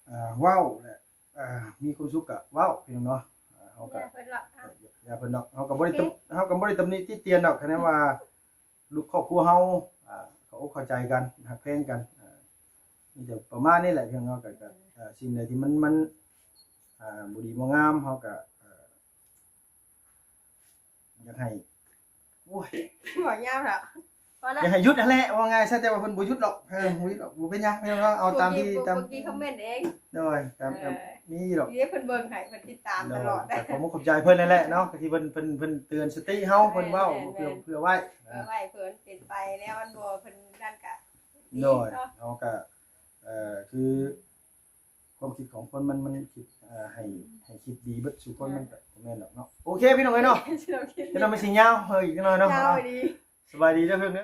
ເອີ ເວົ້າແຫຼະ ເອີ ມີຄວາມສຸກກະເວົ້າ ພີ່ນ້ອງເນາະ ເອີ ເຮົາກະ ຢ່າເພິ່ນດອກ ເຮົາກະບໍ່ໄດ້ ເຮົາກະບໍ່ໄດ້ຕຳໜິຕິຕຽນດອກ ຄັນແມ່ນວ່າ ລູກຄອບຄົວເຮົາ ອ່າ ເຂົ້າອົກເຂົ້າໃຈກັນ ຮັກແພງກັນ ອ່າ ມີແຕ່ປະມານນີ້ແຫຼະ ພີ່ນ້ອງເນາະ ກະ ກະ ອ່າ ສິ່ງໃດທີ່ມັນ ມັນ ອ່າ ບໍ່ດີບໍ່ງາມ ເຮົາກະ ເອີ ຢາກໃຫ້ ໂອ້ຍ ເວົ້າຍາວແລ້ວ ພໍແລ້ວ ຢາກໃຫ້ຢຸດຫັ້ນແຫຼະ ເວົ້າງ່າຍຊະ ແຕ່ວ່າເພິ່ນບໍ່ຢຸດດອກ ເອີ ບໍ່ຢຸດດອກ ບໍ່ເປັນຫຍັງ ພີ່ນ້ອງເນາະ ເອົາຕາມທີ່ ຕາມ ເມື່ອກີ້ຄອມເມັນເອງ ໂດຍ ຕາມ ເອີ ຕາມ ມີຢູ່ດອກ ທີ່ເພິ່ນເບິ່ງໃຫ້ ເພິ່ນຕິດຕາມຕະຫຼອດ ໂດຍ ກະຂໍຂອບໃຈເພິ່ນນັ້ນແຫຼະເນາະ ທີ່ເພິ່ນ ເພິ່ນ ເພື່ອເຕືອນສະຕິເຮົາ ເພິ່ນເວົ້າເພື່ອ ເພື່ອໄວ້ ເພື່ອໄວ້ ເພື່ອມັນເປັນໄປແລ້ວມັນບໍ່ ເພິ່ນນັ້ນກະ ໂດຍ ເຮົາກະ ເອີ ຄືຄວາມຄິດຂອງຄົນມັນ ມັນຄິດ ເອີ ໃຫ້ ໃຫ້ຄິດດີເບິດສູ່ຄົນ ມັນກະບໍ່ແມ່ນດອກເນາະ ໂອເຄ ພີ່ນ້ອງເອີຍເນາະ ຈະຕ້ອງໄປຊິຍາວເຮີ້ຍ ອີກຈັກໜ້ອຍເນາະ ສະບາຍດີເດີເພິ່ນເດີ